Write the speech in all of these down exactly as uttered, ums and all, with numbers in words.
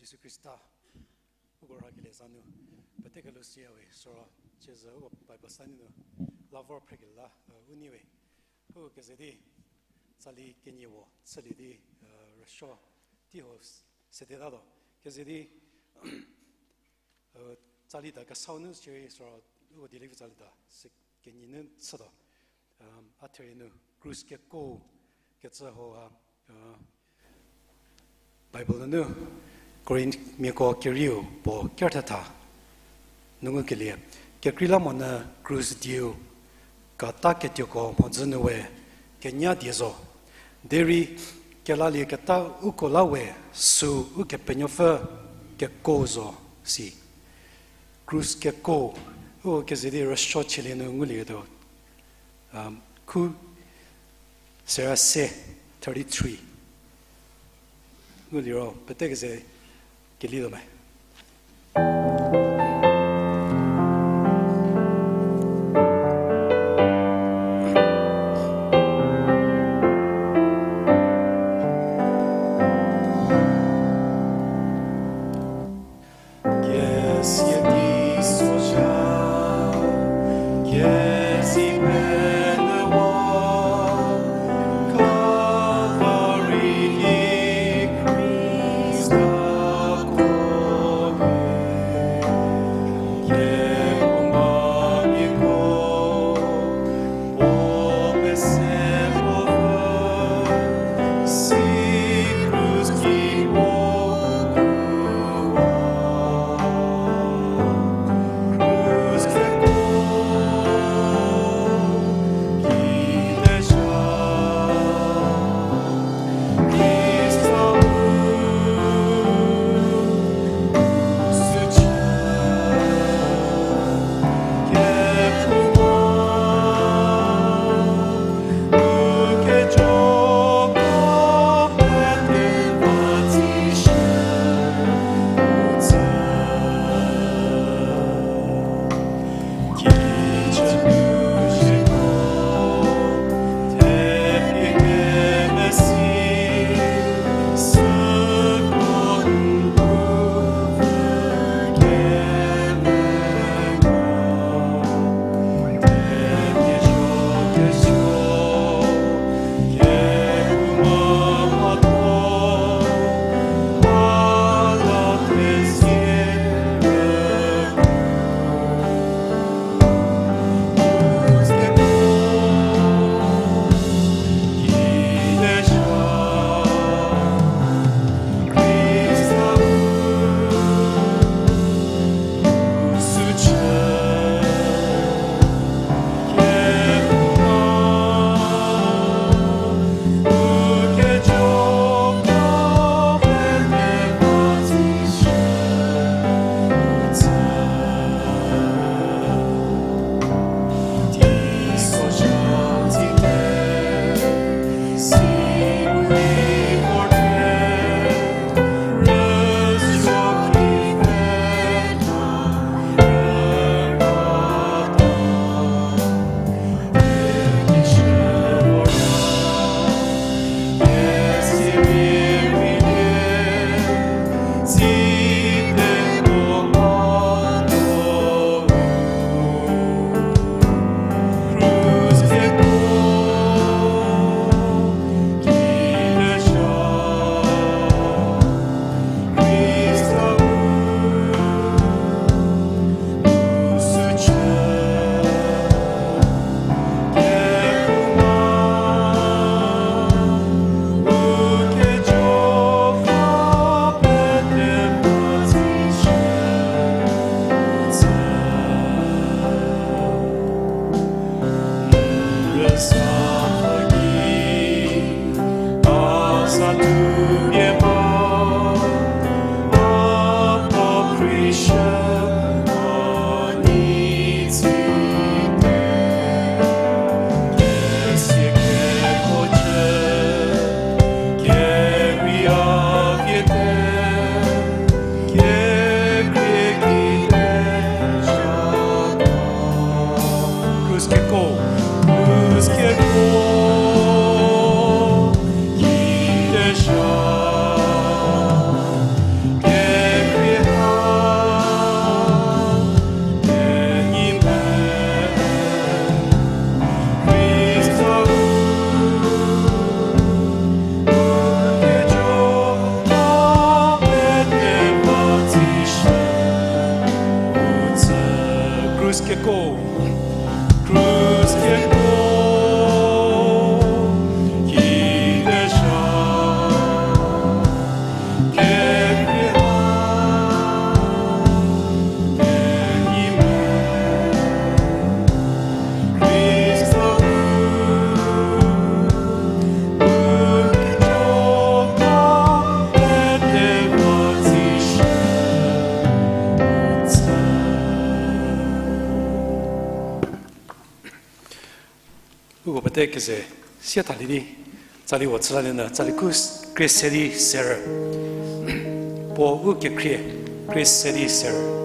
Jisu Khrista, uko rhakelie za nu, pete kelhou siya we, süro, ciezü uko Bible study nu, la vor phrekelie la, u nei we, uko keze di, tsali kenie puo chülie di, rüsuo, teiho, sedetatuo, keze di, tsali ta kesau nu sierei süro, uko dielievi tsali ta, se kenie nu chütuo, a therie nu, krus keko, kecü hau ha, Bible nunu, Korinthmiako kerieu puo ker thetha, nu ngukelie, kekreilamonyü krus dieu, kata ketuoko mhodzü nu we, kenya die zo. Derei, kelalieketa uko la we, süu Ukepenuopfü keko zo, si. Krus keko, u keze di rüsuo chülie nu ngulietuo. Khu, sera se, thirty-three. Nguliro, pete keze, kelietuo me. Krus keko, krus keko, kide sha, kekreha, kenyi me, Kristo, u kejo ka pete va zishü. Uko pete keze sie thalie di, tsali wo chüla lienü, tsali khu krie se di serü. Puo u kekhrie, krie se di serü.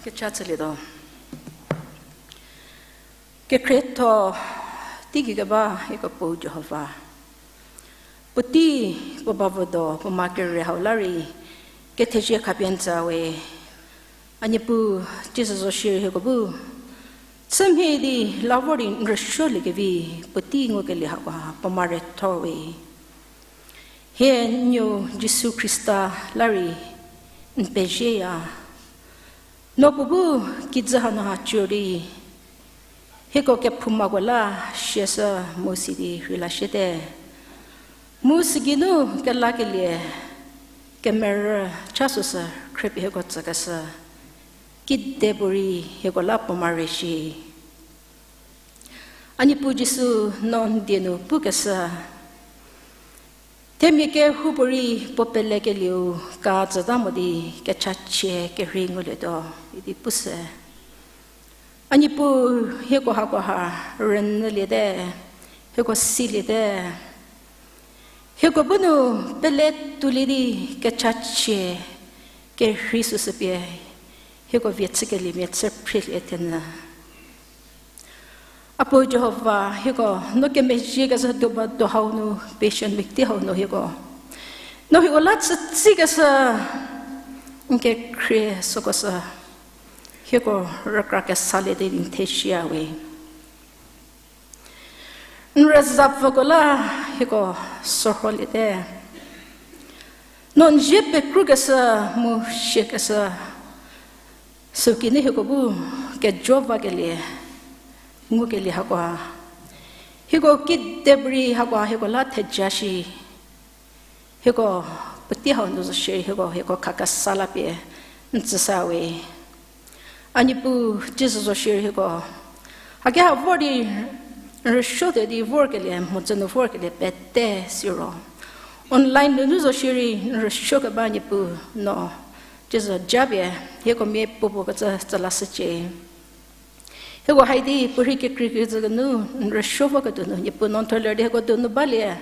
Kecha chülietuo. Kekhrietho teiki keba hieko Puo Jihova. Puotei puo ba vodo puo ma kere hau la rei, kethezie khapie n tsü we. A Niepuu, Jisu zo shierei hieko bu chümhie di la vor di n rüsuoliekevi puotei ngukelie hako ha puo ma rethor we. Hie n nuo Jisu Khrista la rei n pezieya. No puo bu kijü hanu ha cü di, hieko kephoumako la siashü mu si di rheila siete. Mu sügeinu kelakelie kemerü cha süsü khriepie hieko tsükeshü, kedipuorei hieko la puo ma re shi. A Niepuu Jisu, no n die nu pukeshü, themia kehoupuorei puo pelekelieu ka tsüta mo di kechachie kerhei ngulietuo idi pushü. A Niepuu, hieko hakoha rünyüliete, hieko siliete. Hieko bu nu pele tuolie di kechachie kerhei süsü pie hieko vie chükeliemia chü phrielie thenyü. A Puo Jihova, hieko no kemezhie kezhü tuo ba do hau nu, patient mekti hau nu hieko, no hieko la chütsikeshü n kekhrie süko sü hieko rükra kesalie di n theshüya we. N rüzapfüko la hieko sorholiete. No n zie pekrukeshü mu siakeshü süki nu hieko bu kejo vakelie, ngukelie hakoha, hieko kidebrei hakoha hieko la theja shi, hieko puotei hau nu zo shierei hieko, hieko khakesa la pie n tsüsa we. A Niepuu, Jisu zo shierei hieko haki ha vor di n rüsuo tuo di vorkelie, mhodzü nu vorkelie pete siro, online nunu zo shierei n rüsuo keba Niepuu, no Jisu japie hieko mia puopuo kecü tsü lashücie. Hieko hai di puorhi kekreikecü nu n rüsuo voketuo nu Niepuu no n thuo ler di hieko donu balie.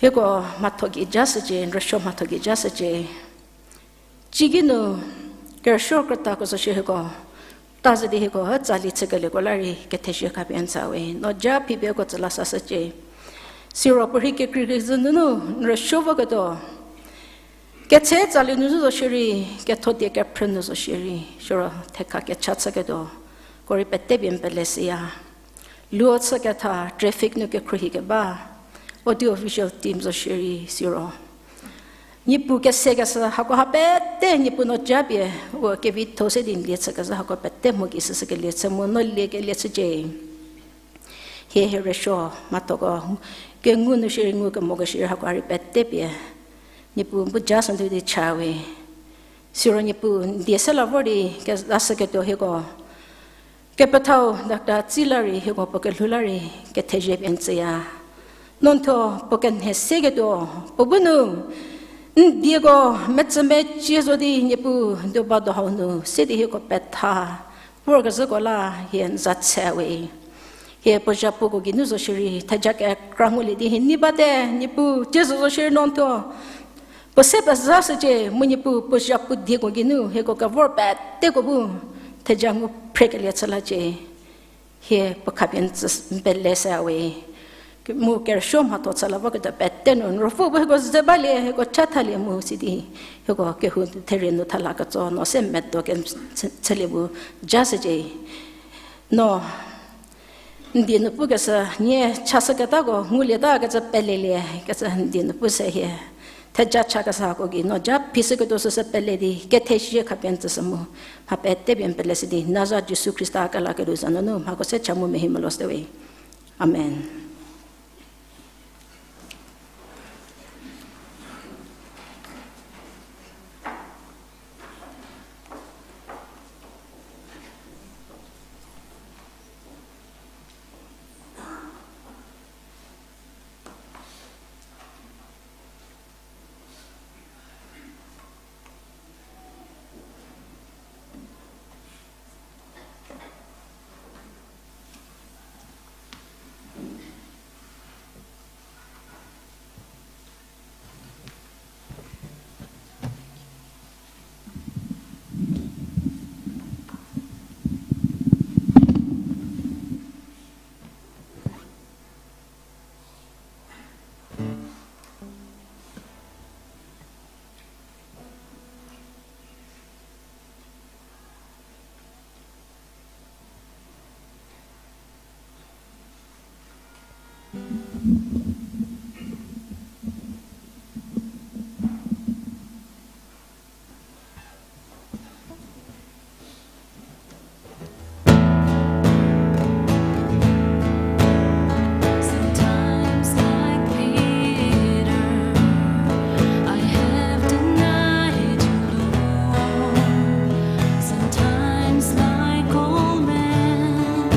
Hieko mhatho gei jashücie, n rüsuo mhatho gei jashücie. Ciki nu kerüsuo krütako zo shierei hieko ta zhü di hieko tsali chükelieko la rei kethezie khapie n tsü we, no ja phipie hieko tsü la sashücie. Siro puorhi kekreikecü nunu n rüsuo voketuo, ketse tsali nunu zo shierei, ketho die kephrü nu zo shierei, siro thekha kecha chüketuoko rei pete pie n pele shüya. Luo chüketha traffic nu kekhruohi keba audio visual team zo shierei siro, Niepuu kesekeshü hakoha pete Niepuu no japie u kevitho se di n lie chükezhü hako pete mho gei süsü kelie chü mu no lie kelie chücie. Hie hie rüsuo mhathoko kengu nu shierei ngukemoko shierei hako rei pete pie Niepuu bu ja sü ndu di cha we. Siro Niepuu n die se la vor di kezashüketuo hieko kepethau Doctor Tsi la rei hieko puo kelhou la rei kethezie pie n tsüya. No n thuo puo kenhe seketuo, puo bu nu n dieko metsümecie zo di Niepuu do ba do hau nu se di hieko petha vorkezhüko la hie n za tse we. Hie puo zhapuko geinu zo shierei theja kekra ngulie di hie nei bate, Niepuu Jisu zo shierei no n thuo puo se pezashücie mu Niepuu puo zhapu dieko geinu hieko kevor peteko bu theja ngu phrekelie chü lacie. Hie puo khapie n tsü n pele shüya we. Mu kerüsuo mhatho chü la voketuo pete nu n Ruopfü bu hieko ze balie, hieko chathalie mu sidi hieko kehou therie nu thalaketso no se medo ke chülie bu jashücie. No n die nu pukeshü nie chashüketako ngulieta kecü pelelie kecü n die nu pushü hie. Theja chakeshüko gei no ja phishüketuo süsü pele di kethezie khapie n tsüshü mu mha pete pie n pele shü di Naza Jisu Khrista kelakelie za nunu mhako se cha mu mehie molo shüte we. Amen. Sometimes, like Peter, I have denied you, Lord. Sometimes, like all men,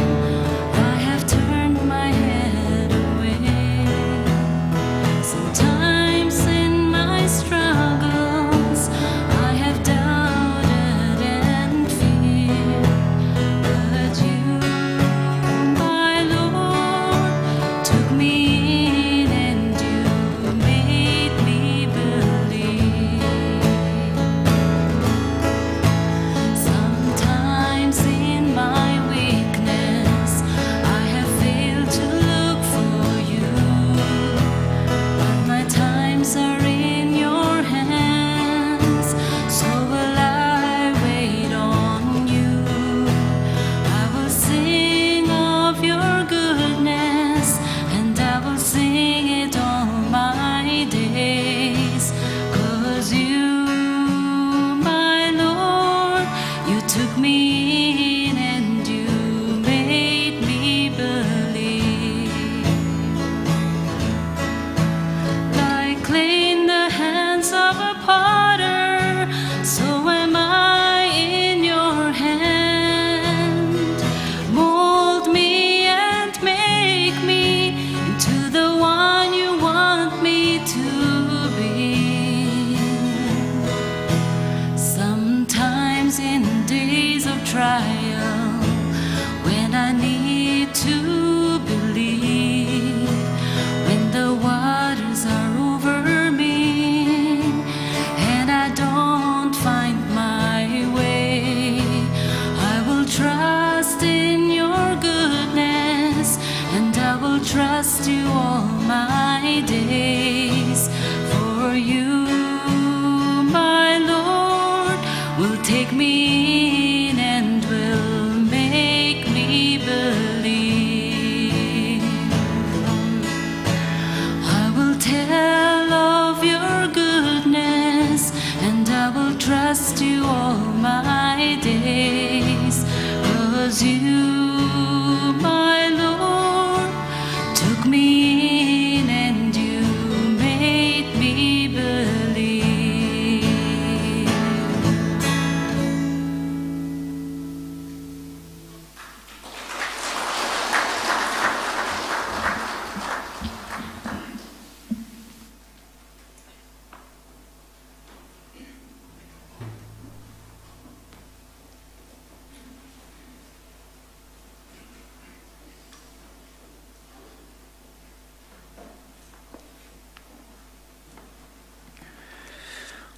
trust you all my days. For you, my Lord, will take me in and will make me believe. I will tell of your goodness, and I will trust you all my days. 'Cause you, my Lord, took me in and you made me believe.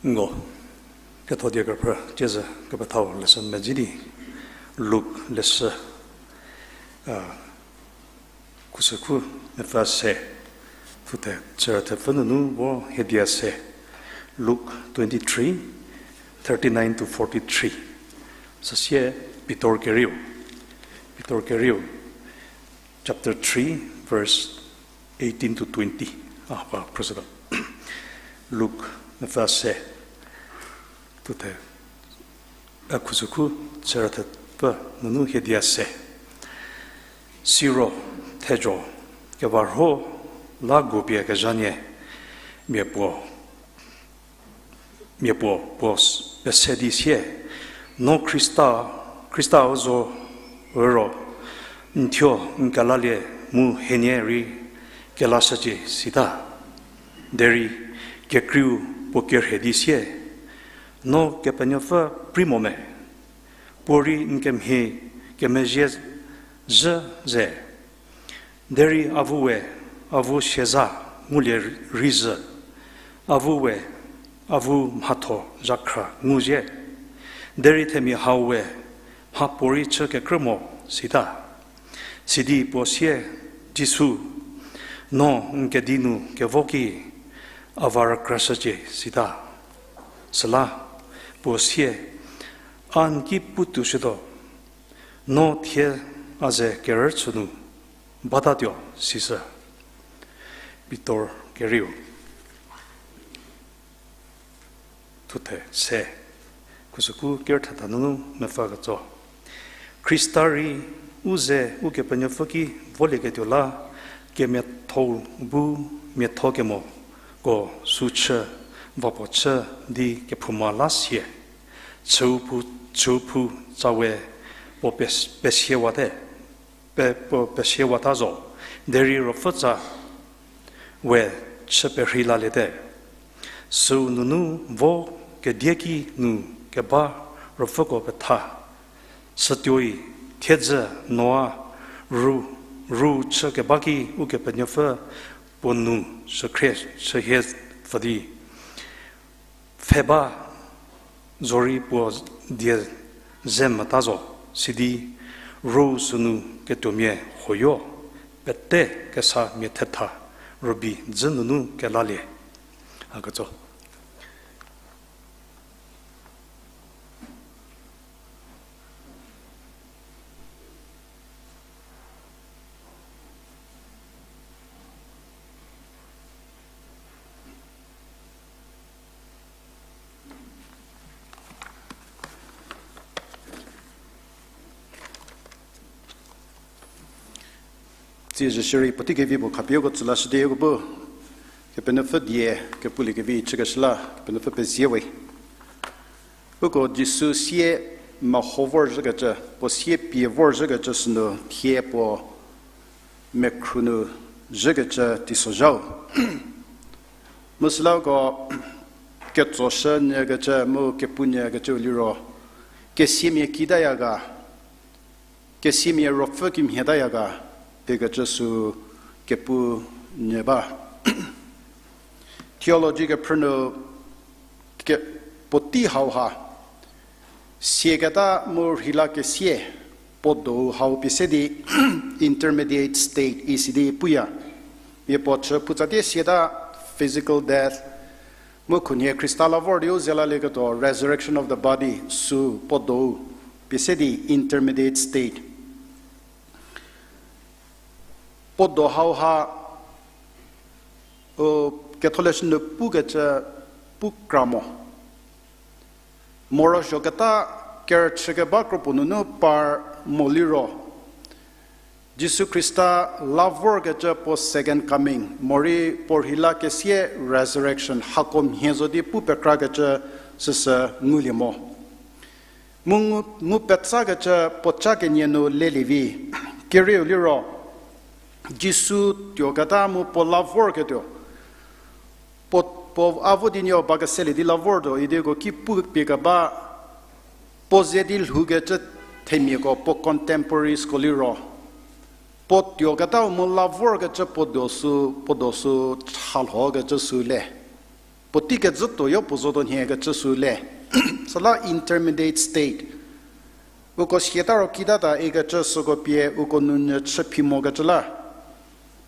Ngo, ketho die kephrü, tiezü kepethau lesson medzi di, Luk leshü, a, khusükhu mepfü se, thuthe, chüra thepfü nunu vo hiedia se, Luke twenty-three, thirty-nine to forty-three. Süsie Pitor kerieu, Pitor kerieu, chapter three, verse eighteen to twenty. A, pa, phrüsüta. Luk mepfü se, thuthe, a, khusükhu chüra thepfü nunu hiedia se. Siro thejo kevarho la gupie kezhanie mia puo, mia puo puo s-, pese di sie, No Khrista, Khrista u zo ro, n thuo n kelalie mu hienie rei kelashücie, sita. Derei kekreiu puo kerhie di sie, No Kepenuopfü prei mo me? Puorei n kemhie kemezhie zhü ze. Derei avu we avu sieza ngulie rei zhü, avu we avu mhatho zhakhra nguzhie. Derei themia hau we mha puorei chü kekrü mo, sita. Sidi puo sie, Jisu, no n kedi nu kevo ki a va rükrashücie, sita. Süla puo sie, A n ki putuoshütuo, no thie a ze kerüchü nu batatuo, sisü. Pitor kerieu, thuthe se, khusükhu kerüthata nunu mepfü ketso. Khrista rei u ze Ukepenuopfü ki volieketuo la, kemiatho bu miatho kemoko sü chü, va puo chü di kephouma la sie, chüu phu, chüu phu tsa we puo pes-, pesiewate, pe-, puo pesiewata zo, derei ruopfü tsa we chü perhei laliete. Süu nunu vo kedieki nu keba ruopfüko petha, sütuoi thiedzü Noa ru, ru chü keba ki Ukepenuopfü puo nu sükhrie chühie pfü di pfhe ba zorei puo die ze mota zo, sidi ru sünu ketuomia huoyo, pete kesa mia thetha rübei dzü nunu kelalie. A ketso. Tsiezie shierei puotei kevi puo khapie uko tsülashü di uko bu Kepenuopfü die kepulie kevi chükeshü la Kepenuopfü pezie we. Uko Jisu sie meho vorzhükecü, puo sie pie vorzhükecü sünu thie puo mekhru nu zhükecü teisozhau. Mu süla uko ketsoshü nyükecü mu kepu nyükecüu liro, kesiamia kitaya ga, kesiamia ruopfü kimhietaya ga, ikecü sü kepu nyü ba. Theology kephrü nu ke-, puotei hauha, siaketa mu rheila kesia, puo do hau pie se di intermediate state isi di puya. Mia puo chü putsatie siata physical death, mu khunhie Khrista la vor di u ze lalieketuo resurrection of the body sü puo do pie se di intermediate state. Puo do hauha, u, Ketholeshü nu pukecü pu kra mo. Morosuoketa kerüchükeba kropuo nunu par mo liro, Jisu Khrista la vorkecü puo second coming, morei puo rheila kesie resurrection, hako mhie zo di pu pekrakecü süsü ngulie mo. Mu ngu, ngu petsakecü puo ca kenie nu lelie vi. Kerieu liro, Jisu tuoketa mu puo la vorketuo. Puo, puo a vo di nuo ba keselie di la vortuo, idi uko ki pu pie keba, puo ze di lhoukecü themiako, puo contemporaries ko liro, puo tuoketau mu la vorkecü puo do sü, puo do sü chalhokecü sü le. Puotei kezhütuo yo puo zotuo nhie kecü sü le. Süla intermediate state. Uko siata ro kitata ikecü süko pie uko nounyü chü phi mokecü la.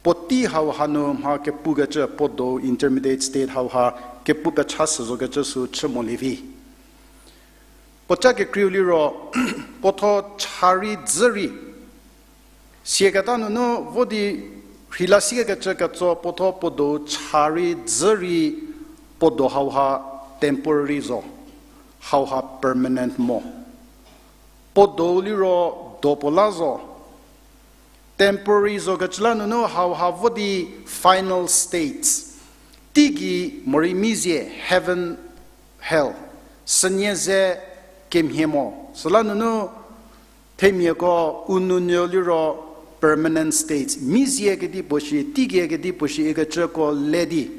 Puotei hauha nu mha kepukecü puo do intermediate state hauha kepu pecha sü zokecü sü chü molie vi. Puo ca kekreiu liro, puo tho cha rei dzü rei. Siaketa nunu vo di rheila siekecü ketso puo tho puo do cha rei dzü rei puo do hauha temporary zo, hauha permanent mo. Puo do liro do puo la zo. Temporary zokecü la nunu hauha vo di final states. Teigei morei mizie heaven, hell. Sünie ze kemhie mo. Süla nunu themiako u nounyü liro permanent states. Mizie kedipuo shi, teigei kedipuo shi ikecüko le di.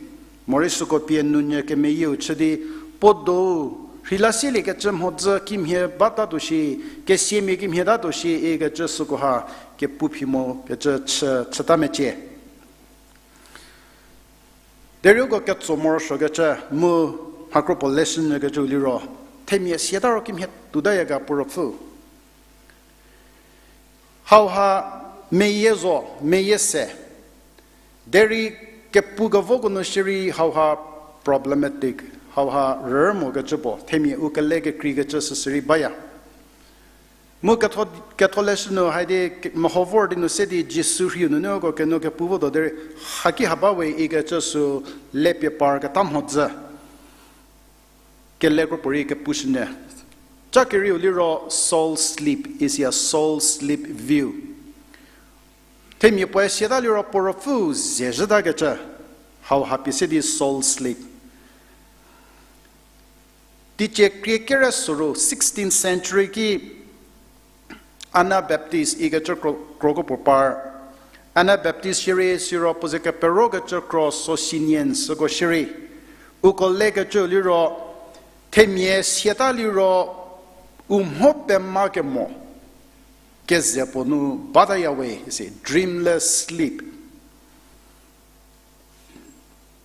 Morei süko pie nounyü kemeyieu chü di, puo do rheila sieliekecü mhodzü kimhie batatuo shi, kesiamia kimhie tatuo shi ikecü süko ha kepu phi mokecü chü, chüta mecie. Derei uko ketso morosuokecü mu mhakro puo lesson nyükecüu liro, themia siata ro kimhie tuotaya ga puo ruopfü. Hauha meyie zo, meyie se. Derei kepu kevoko nu shierei hauha problematic, hauha rürü mokecü puo, themia u kele kekreikecü süsü rei baya. Mu ketho, ketholeshü nu haidi ke-, meho vor di nu se di Jisu rhiu nunu uko kenu kepu votuo derei haki ha ba we ikecü sü le pie parketa mhodzü. Kele kropuorei kepushünyü. Ca kerieu liro soul sleep, isi a soul sleep view. Themia puoe siata liro puo ruopfü ze zhütakecü, hauha pie se di soul sleep. Teicie krie kere soru sixteenth century ki Anabaptist ikecü kro-, kroko puo par. Anabaptist shierei siro puo ze keperokecü kro Socinians süko shierei. Uko lekecü liro, themia siata liro u mho pema kemo keze puo nu bataya we isi, dreamless sleep.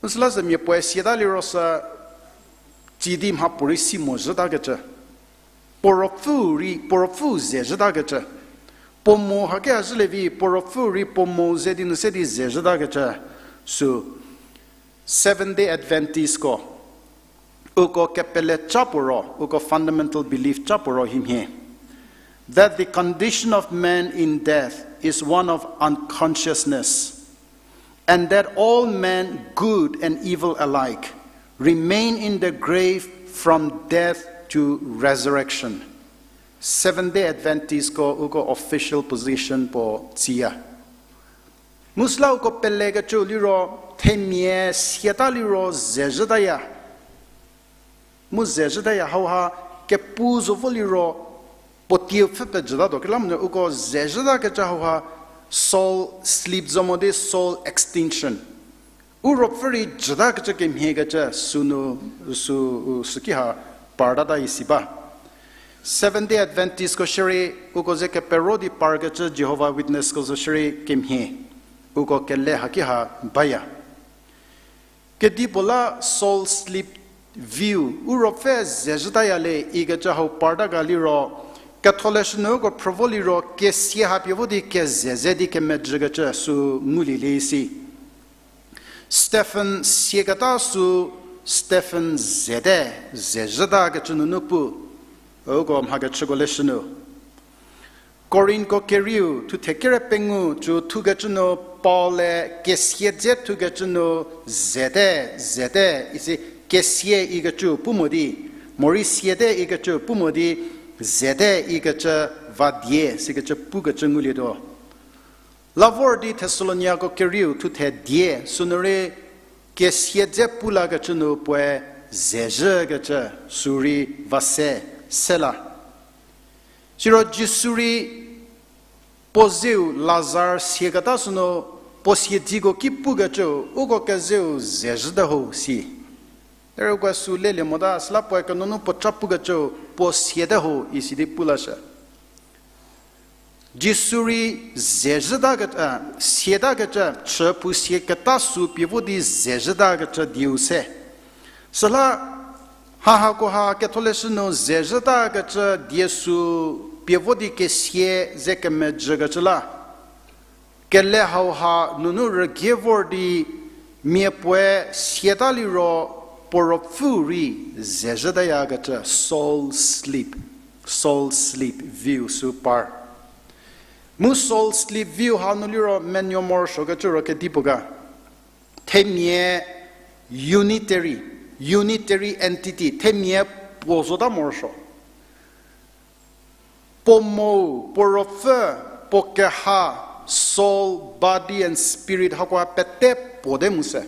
Süla sü mia puoe siata liro sü tsi di mhapuorei si mo zhütakecü. Puo ruopfü rei, puo ruopfü ze zhütakecü. Puo mo haki a zhülie vi, puo ruopfü rei puo mo ze di nu se di ze zhütakecü. Sü Seventh Day Adventistko, uko kepele ca puo ro, uko fundamental belief ca puo ro himhie. That the condition of man in death is one of unconsciousness, and that all men, good and evil alike, remain in the grave from death to resurrection. Seventh Day Adventistko uko official position puo tsiya. Mu süla uko pelekecü liro, themia siata liro ze zhütaya. Mu ze zhütaya hauha kepu zo vo liro, puo tiepfü pejütatuo kelamu nu uko ze zhütakecü hauha soul sleep zo mo di soul extinction. U ruopfü rei jütakecü kemhiekecü sünu, sü, süki ha partata isi ba. Seventh Day Adventistko shierei, uko ze kepero di parkecü Jehovah Witnessko zo shierei kemhie, uko kele haki ha baya. Kedipuo la soul sleep view, u ruopfü ze zhütaya le ikecü hau parta ga liro, Ketholeshü nu uko phrü vo liro kesia ha pie vo di keze ze di kemejükecü sü ngulie le isi. Stephen siaketa sü, Stephen zete, ze zhütakecü nunu pu, uko mhakechüko leshü nu. Korinthko kerieu thuthe kere pengou cü thukecü nu Paul-e kesia dze thukecü nu zete, zete, isi kesia ikecü pu mo di, morei siate ikecü pu mo di, zete ikecü va die sikecü pukecü ngulietuo. La vor di Thesaloniako kerieu thuthe die sünu rei kesia dze pu lakecü nu puoe ze zhükecü sü rei va se, se la. Siro Jisu rei puo zeu Lazar siaketa sünu puo siedziko ki pukecü, uko kezeu ze zhüte ho si. Derei uko sü lelie mota, süla puoe kenunu puo ca pukecü, puo siate ho isi di pu lashü. Jisu rei ze zhütakecü, siatakecü, chü puo siaketa sü pie vo di ze zhütakecü dieu se. Süla, ha hakoha Ketholeshü nu ze zhütakecü die sü pie vo di kesia ze kemejükecü la. Kele hauha nunu rügie vor di mia puoe siata liro puo ruopfü rei ze zhütayakecü soul sleep, soul sleep view sü par. Mu soul sleep view hanu liro menuo morosuokecü ro kedipuo ga. Themia unitary, unitary entity, themia puo zota morosuo. Puo mo, puo ruopfü, puo keha, soul, body and spirit hakoha pete puo te mu se.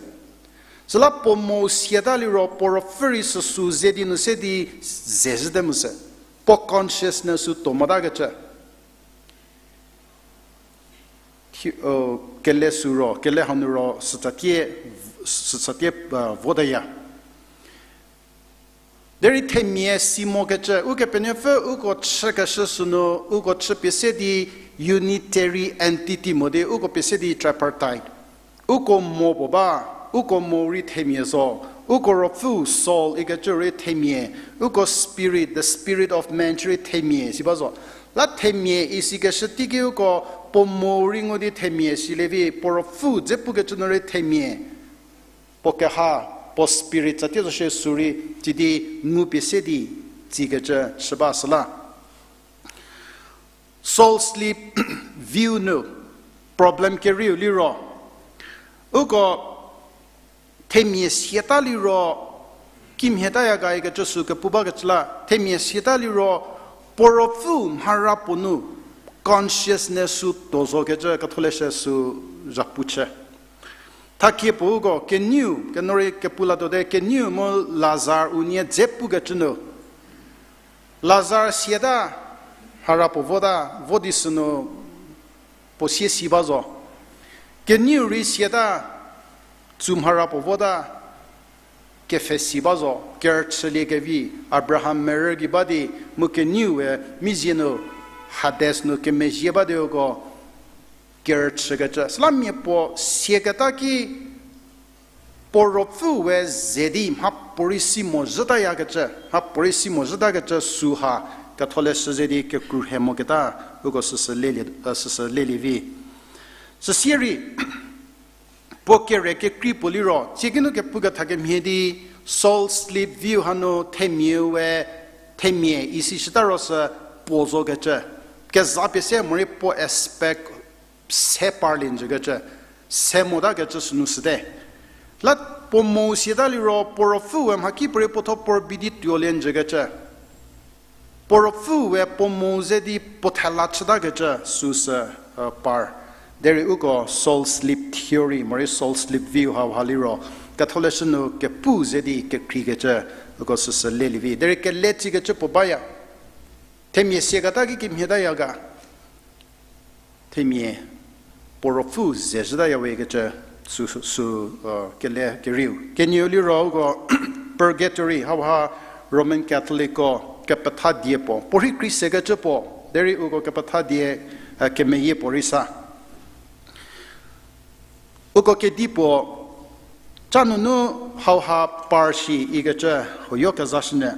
Süla puo mo siata liro puo ruopfü rei süsü ze di nu se di ze zhüte mu se. Puo consciousness sü tuo motakecü. Kele sü ro, kele hanu ro, sütsatie, sütsatie votaya. Derei themia si mokecü, Ukepenuopfü uko chükeshü sünu, uko chü pie se di unitary entity mo di, uko pie se di tripartite. Uko mo puo ba, uko mo rei themia zo, uko ruopfü soul ikecü rei themia, uko spirit, the spirit of man rei themia si ba zo. La themia isikeshü teiki uko puo mo rei ngu di themia silie vi, puo ruopfü dze pukecü nu rei themia. Puo keha, puo spirit tsatie zo shie sü rei, tsidi ngu pie se di, tsikecü shü ba süla. Soul sleep view nu problem kerieu liro, uko themia siata liro, kimhie taya ga ikecü sü kepu bakecü la, themia siata liro, puo ruopfü mhara puo nu consciousness sü tuo zokecü Ketholeshü sü zhapu chü. Thakie puo uko keniu, keno rei kepu latuo te, keniu mu Lazar unie dze pukecü nu. Lazar siata, mhara puo vota, vo di sünu puo sie si ba zo. Keniu rei siata, tsu mhara puo vota, kepfhe si ba zo, kerüchülie kevi, Abraham merü gei ba di, mu keniu we mizie nu, Hades nu kemezhie ba di uko, kerüchükecü. Süla mia puo siaketa ki, puo ruopfü we ze di mhapuorei si mo zhütayakecü, mhapuorei si mo zhütakecü süha Ketholeshü ze di kekru he moketa, uko süsü lelie, süsü lelie vi. Süsie rei, puo kere kekrei puo liro, tsie kinu kepu ketha kemhie di, soul sleep view hanu themia we, themia isi shüta ro sü puo zokecü. Keza pie se morei puo aspect se parlie njükecü, se motakecü sünu süte. La puo mo siata liro, puo ruopfü we mhakipuorei puotho puo rübei di tuolie njükecü. Puo ruopfü we puo mo ze di puo thela chütakecü süsü, par. Derei uko soul sleep theory, morei soul sleep view hauha liro, Ketholeshü nu kepu ze di kekreikecü, uko süsü lelie vi. Derei kele tsikecü puo baya. Themia siaketa ki kimhietaya ga. Themia puo ruopfü ze zhütaya we kecü sü, sü, kele kerieu. Kenieu liro uko purgatory, hauha Roman Catholicko kepetha die puo. Puorei krei sekecü puo, derei uko kepetha die, kemeyie puorei sa. Uko kedipuo, ca nunu hauha par shi ikecü huoyo kezashünyü.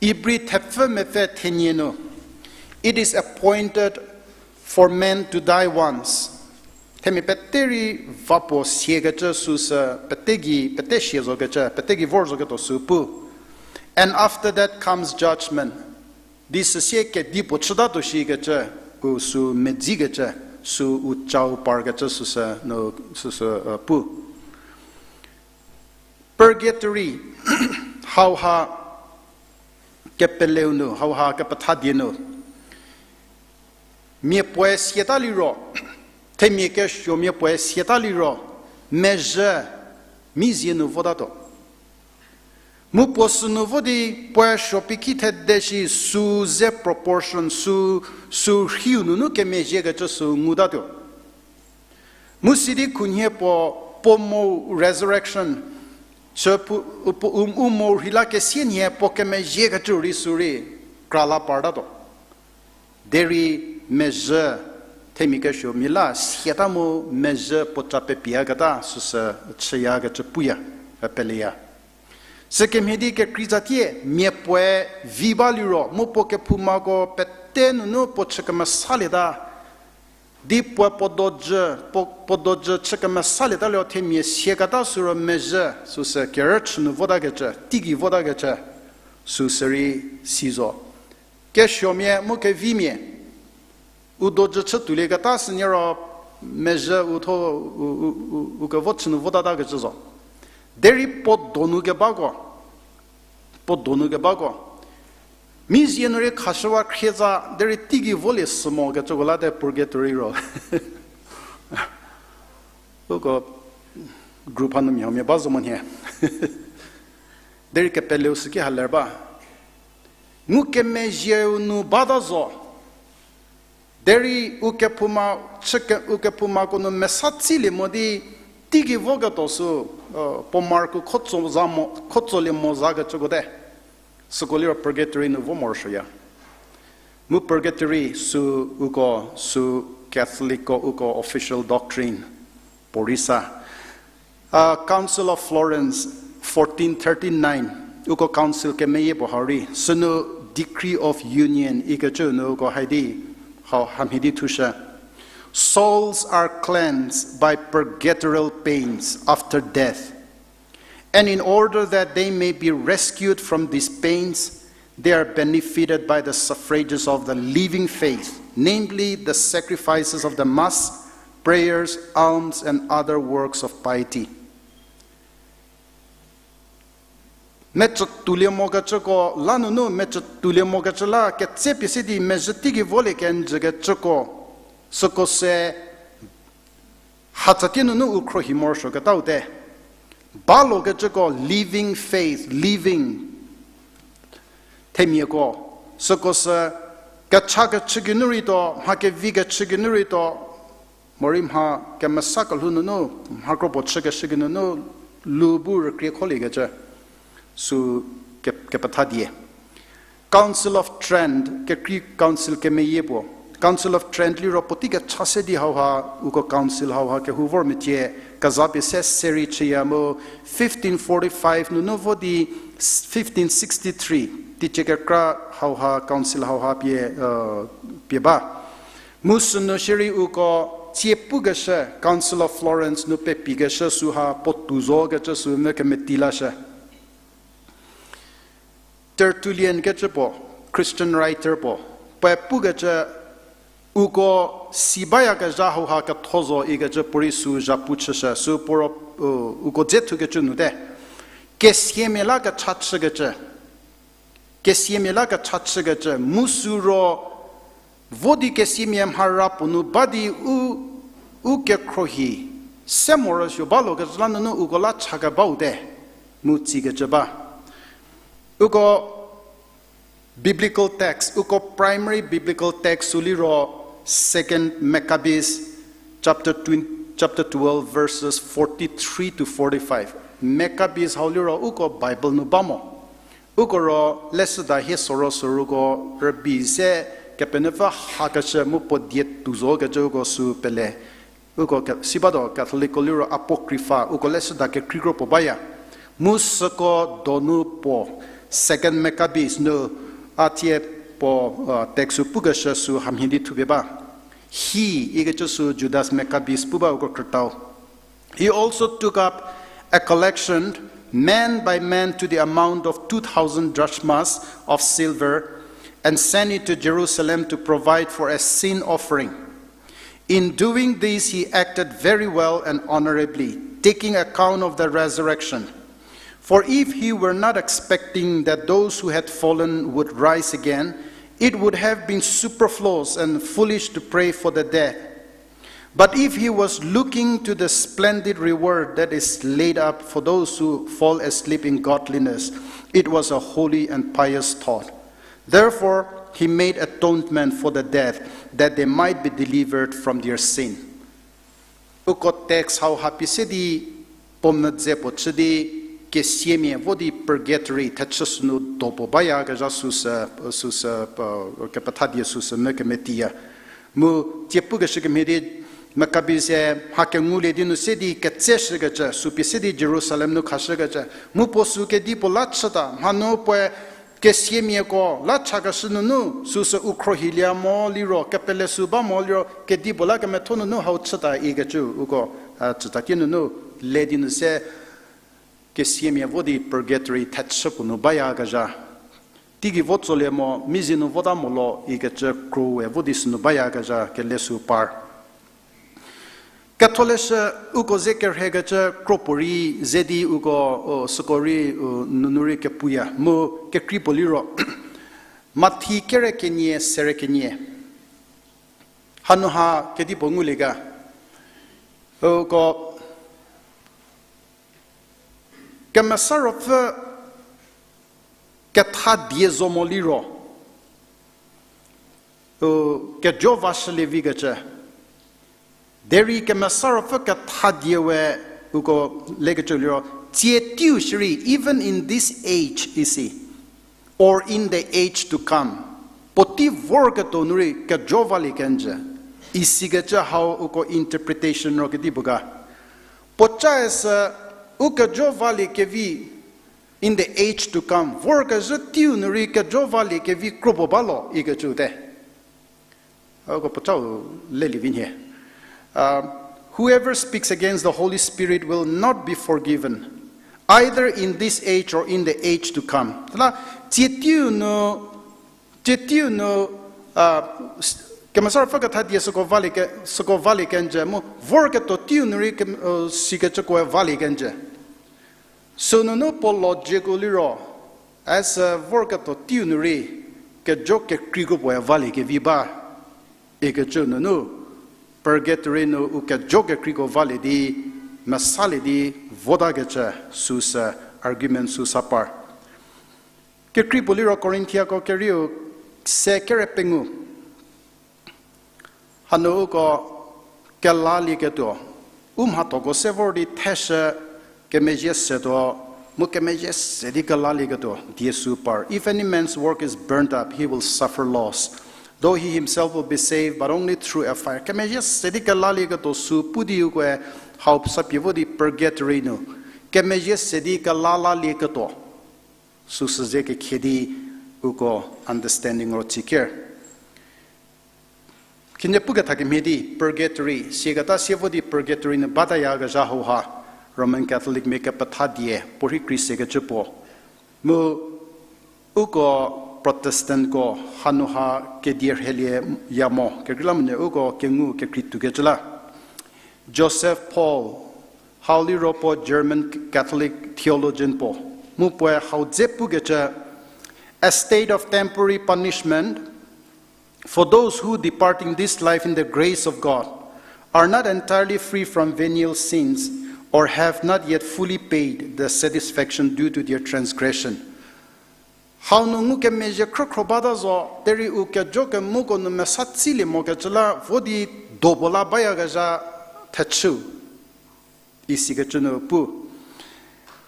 Ibri thepfü mepfü thenie nu, It is appointed for men to die once. Themia pete rei va puo siakecü süsü pete gei, pete sia zokecü, pete gei vor zoketuo sü pu. And after that comes judgment. Di süsie kedipuo chütatuo shikecü, u sü medzikecü, sü u chau parkecü süsü, no, süsü, uh, pu. Purgatory, hauha kepeleu nu, hauha kepethadie nu, mia puoe siata liro, themia kesuomia puoe siata liro, mezhü, mizie nu votatuo. Mu puo sünu vo di puoe suo piki thede shi sü ze proportion, sü, sü rhiu nunu kemezhiekecü sü ngutatuo. Mu sidi khunhie puo, puo mo resurrection, sü pu-, u, u mo rhei la kesie nhie puo kemezhiekecü rei sü rei kra la partatuo. Derei mezhü, themia kesuomia la siata mu mezhü puo ca pepiaketa süsü chüyakecü puya, peleya. Sükemhie di kekreitsatie mia puoe vi ba liro mu puo kephoumako pete nunu puo chü kemesalieta, di puoe puo dojü, puo, puo dojü chü kemesalieta liro themia siaketa süro mezhü süsü kerüchü nu votakecü, teigei votakecü, süsü rei si zo. Kesuomia mu kevimia, u dojü chütuolieketa sünie ro mezhü u tho, u, u, u, u kevo chü nu votatakecü zo. Derei puo donu kebako, puo donu kebako, mizie nu rei khashüwa khrietsa, derei teigei volie sü mokecüko la te purgatory ro. Uko group hanu mia mia ba zo mo nhie. Derei kepeleu süki ha ler ba. Ngukemezhieu nu bata zo. Derei u kephouma, chüke, u kephoumako nu mesa tsilie mo di, teigei voketuo sü, puo marku khotso za mo, khotsolie mo zakecüko te. Süko liro purgatory nu vo morosuoya. Mu purgatory sü uko sü Catholicko uko official doctrine puorei sa. Council of Florence, fourteen thirty-nine, uko council kemeyie puo hau rei, sünu Decree of Union ikecü nu uko haidi, hau hamhie di thushü. Souls are cleansed by purgatorial pains after death. And in order that they may be rescued from these pains, they are benefited by the suffrages of the living faith, namely the sacrifices of the Mass, prayers, alms, and other works of piety. Mecütuolie mokecüko la nunu, mecütuolie mokecü la ketsepie se di mezhü teigei volie kenjükecüko, süko se hatsatie nunu u khruohi morosuoketau te. Balokecüko living faith, living themiako, süko sü kecha kechü geinu rei tuo, mha kevi kechü geinu rei tuo, morei mha kemesa kelhou nunu, mha kropuo chükeshü geinunu, lu bu rükrie kholiekecü, sü ke-, kepethadie. Council of Trent, kekrei council kemeyie puo. Council of Trent liro puotei kecha se di hauha, uko council hauha kehou vor mecie, kezapie se serei chüya mu fifteen forty-five nunu vo di fifteen sixty-three, teicie kekra hauha council hauha pie, pie ba. Mu sünu shierei uko tsie pukeshü Council of Florence nu pepikeshü süha puotou zokecü sü mvü kemeti lashü. Tertullian kecü puo, Christian writer puo, puoe pukecü uko si bayakezha hauha ketho zo ikecü puorei sü zhapu chüshü, sü puo ro, uko dze thukecü nu te. Kesiamia la kecha chükecü. Kesiamia la kecha chükecü, mu sü ro, vo di kesiamia mhara puo nu ba di u, u kekhruohi, se morosuo balokecü la nunu uko la cha kebau te, mu tsikecü ba. Uko biblical text, uko primary biblical text sü liro Second Maccabees chapter twenty, chapter twelve, verses forty-three to forty-five. Maccabees hau liro uko Bible nu ba mo. Uko ro leshüda hie soro süruko rübei se Kepenuopfü hakeshü mu puo die tou zokecü uko sü pele. Uko ke-, si batuo Catholicko liro Apocrypha, uko leshüda kekreikro puo baya. Mu süko donu puo, Second Maccabees nu a thie puo, uh, text sü pukeshü sü hamhie di thupie ba. He ikecü sü Judas Maccabees pu ba uko krütau. He also took up a collection, man by man, to the amount of two thousand drachmas of silver, and sent it to Jerusalem to provide for a sin offering. In doing this, he acted very well and honorably, taking account of the resurrection. For if he were not expecting that those who had fallen would rise again, it would have been superfluous and foolish to pray for the dead. But if he was looking to the splendid reward that is laid up for those who fall asleep in godliness, it was a holy and pious thought. Therefore, he made atonement for the dead, that they might be delivered from their sin. Uko text hauha pie se di puo medze puo chü di kesiamia vo di purgatory thechü sünu do puo bayakezha süsü, süsü, kepethadie süsü mü kemetiya. Mu tsie pukeshü kemhie di Maccabees-e mha kengulie di nu se di ketseshükecü, sü pie se di Jerusalem nu khashükecü. Mu puo sü kedipuo la chüta, mhanu puoe kesiamiako la chakeshü nunu süsü u khrohilie mo liro, kepele sü ba mo liro, kedipuo la kemetho nunu hau chüta ikecü uko, a, chütatie nunu le di nu se kesiamia vo di purgatory thechü puo nu bayakezha. Teigei vo tsolie mo, mizie nu vota mo lo ikecü kroe vo di sünu bayakezha kele sü par. Ketholeshü uko ze kerhekecü kropuorei ze di uko, o, süko rei, o, nunu rei kepuya mu kekrei puo liro. Mathi kere kenie, sere kenie. Hanu ha kedipuo ngulie ga. Uko Kemesa Ruopfü kethadie zo mo liro, u, kejo vashülie vikecü. Derei Kemesa Ruopfü kethadie we uko lekecü liro, tsie teiu shierei, even in this age, isi, or in the age to come. Puotei vorketuo nu rei kejo valie kenjü. Isikecü hau uko interpretation ro kedipuo ga. Puoca-e sü u kejo valie kevi in the age to come. Vorkezhü teiu nu rei kejo valie kevi kropuo ba lo ikecü te. Uko puocau lelie vi nhie. Uh, whoever speaks against the Holy Spirit will not be forgiven, either in this age or in the age to come. La, tsie teiu nu, tsie teiu nu, uh, Kemesa Ruopfü kethadie süko valie ke, süko valie kenjü, mu vorketuo teiu nu rei ke, uh, sikecükoe valie kenjü. Sünunu puo logic-u liro, a sü vorketuo teiu nu rei, kejo kekreiko puoe valie kevi ba, ikecü nunu, purgatory nu u kejo kekreiko valie di, mesalie di, votakecü süsü argument süsa par. Kekrei puo liro Korinthiako kerieu se kere pengou. Hanu uko kelalieketuo, u mhathoko se vor di theshü kemezhie setuo, mu kemezhie se di kelalieketuo die sü par. If any man's work is burnt up, he will suffer loss, though he himself will be saved, but only through a fire. Kemezhie se di kelalieketuo sü pu di ukoe hau sapie vo di purgatory nu kemezhie se di kelalalieketuo süsü ze kekhie di uko understanding ro tsiker. Khinhie pukethakemhie di purgatory, sieketa sie vo di purgatory nu batayakezha hauha, Roman Catholic mia kepethadie puorhi krei sekecü puo. Mu uko Protestantko hanu ha kedie rhelie ya mo, kekreilamonyü uko kengu kekrei tuokecü la. Joseph Paul, hau liro puo German Catholic theologian puo, mu puoe hau dze pukecü, a state of temporary punishment for those who, departing this life in the grace of God, are not entirely free from venial sins or have not yet fully paid the satisfaction due to their transgression. Hau nu ngukemezhie khrükhro bata zo, derei u kejo kemuko nu mesa tsilie mokecü la vo di dopuo la bayakezha thechü, isikecü nu pu.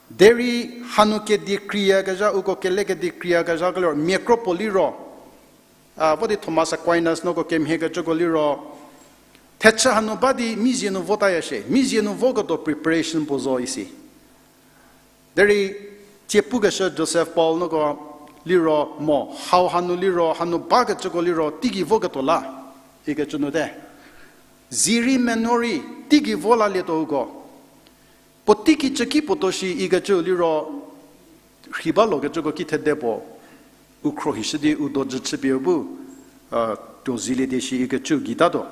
Derei hanu kedi kreiyakezha, uko kele kedi kreiyakezha keliro, mia kro puo liro, a, vo di Thomas Aquinas noko kemhiekecüko liro, thechü hanu ba di mizie nu votaya shie, mizie nu voketuo preparation puo zo isi. Derei Tsie pukeshü Joseph Paul nuko liro mo, hau hanu liro, hanu bakecüko liro, teigei voketuo la, ikecü nu te. Zirei meno rei, teigei vo lalietuo uko. Puo teiki cü ki puo tuo shi ikecü liro, rhi ba lokecüko ki thede puo, u khro hishü di u dojü chüpie bu, tuo zilie di shi ikecü geitatuo.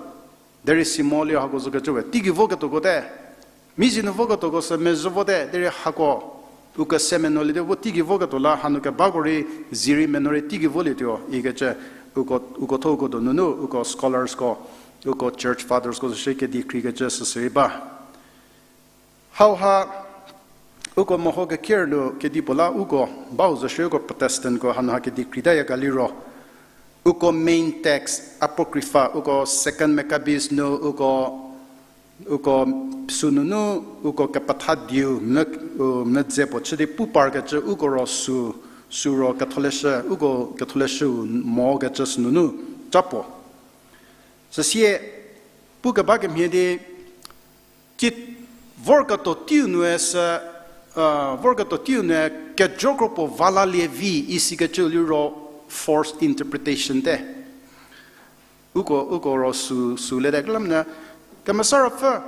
Derei si mo liro hako zokecü we, teigei voketuoko te. Mi zie nu voketuoko sü mezhü vote, derei hako, u kese meno lie di bu teigei voketuo la, hanu kebako rei, zirei meno rei teigei volietuo ikecü, uko, uko tho uko donu nu, uko scholarsko, uko church fathersko zo shi kedi kreikecü süsü rei ba. Hauha, uko meho keker nu kedipuo la uko, bau zo shi uko Protestantko hanu ha kedi kreitaya ga liro. Uko main text, Apocrypha, uko Second Maccabees nu, uko, uko sünunu, uko kepethadiu, mü, u, mü dze puo chü di pu parkecü uko ro sü, sü ro ketholeshü, uko ketholeshüu mokecü sünunu, ca puo. Süsie, pukeba kemhie di, tsie vorketuo teiu nue sü, vorketuo teiu nue kejo kro puo va lalie vi isikecü liro false interpretation te. Uko, uko ro sü, sü le te. Kelamu nu, Kemesa Ruopfü,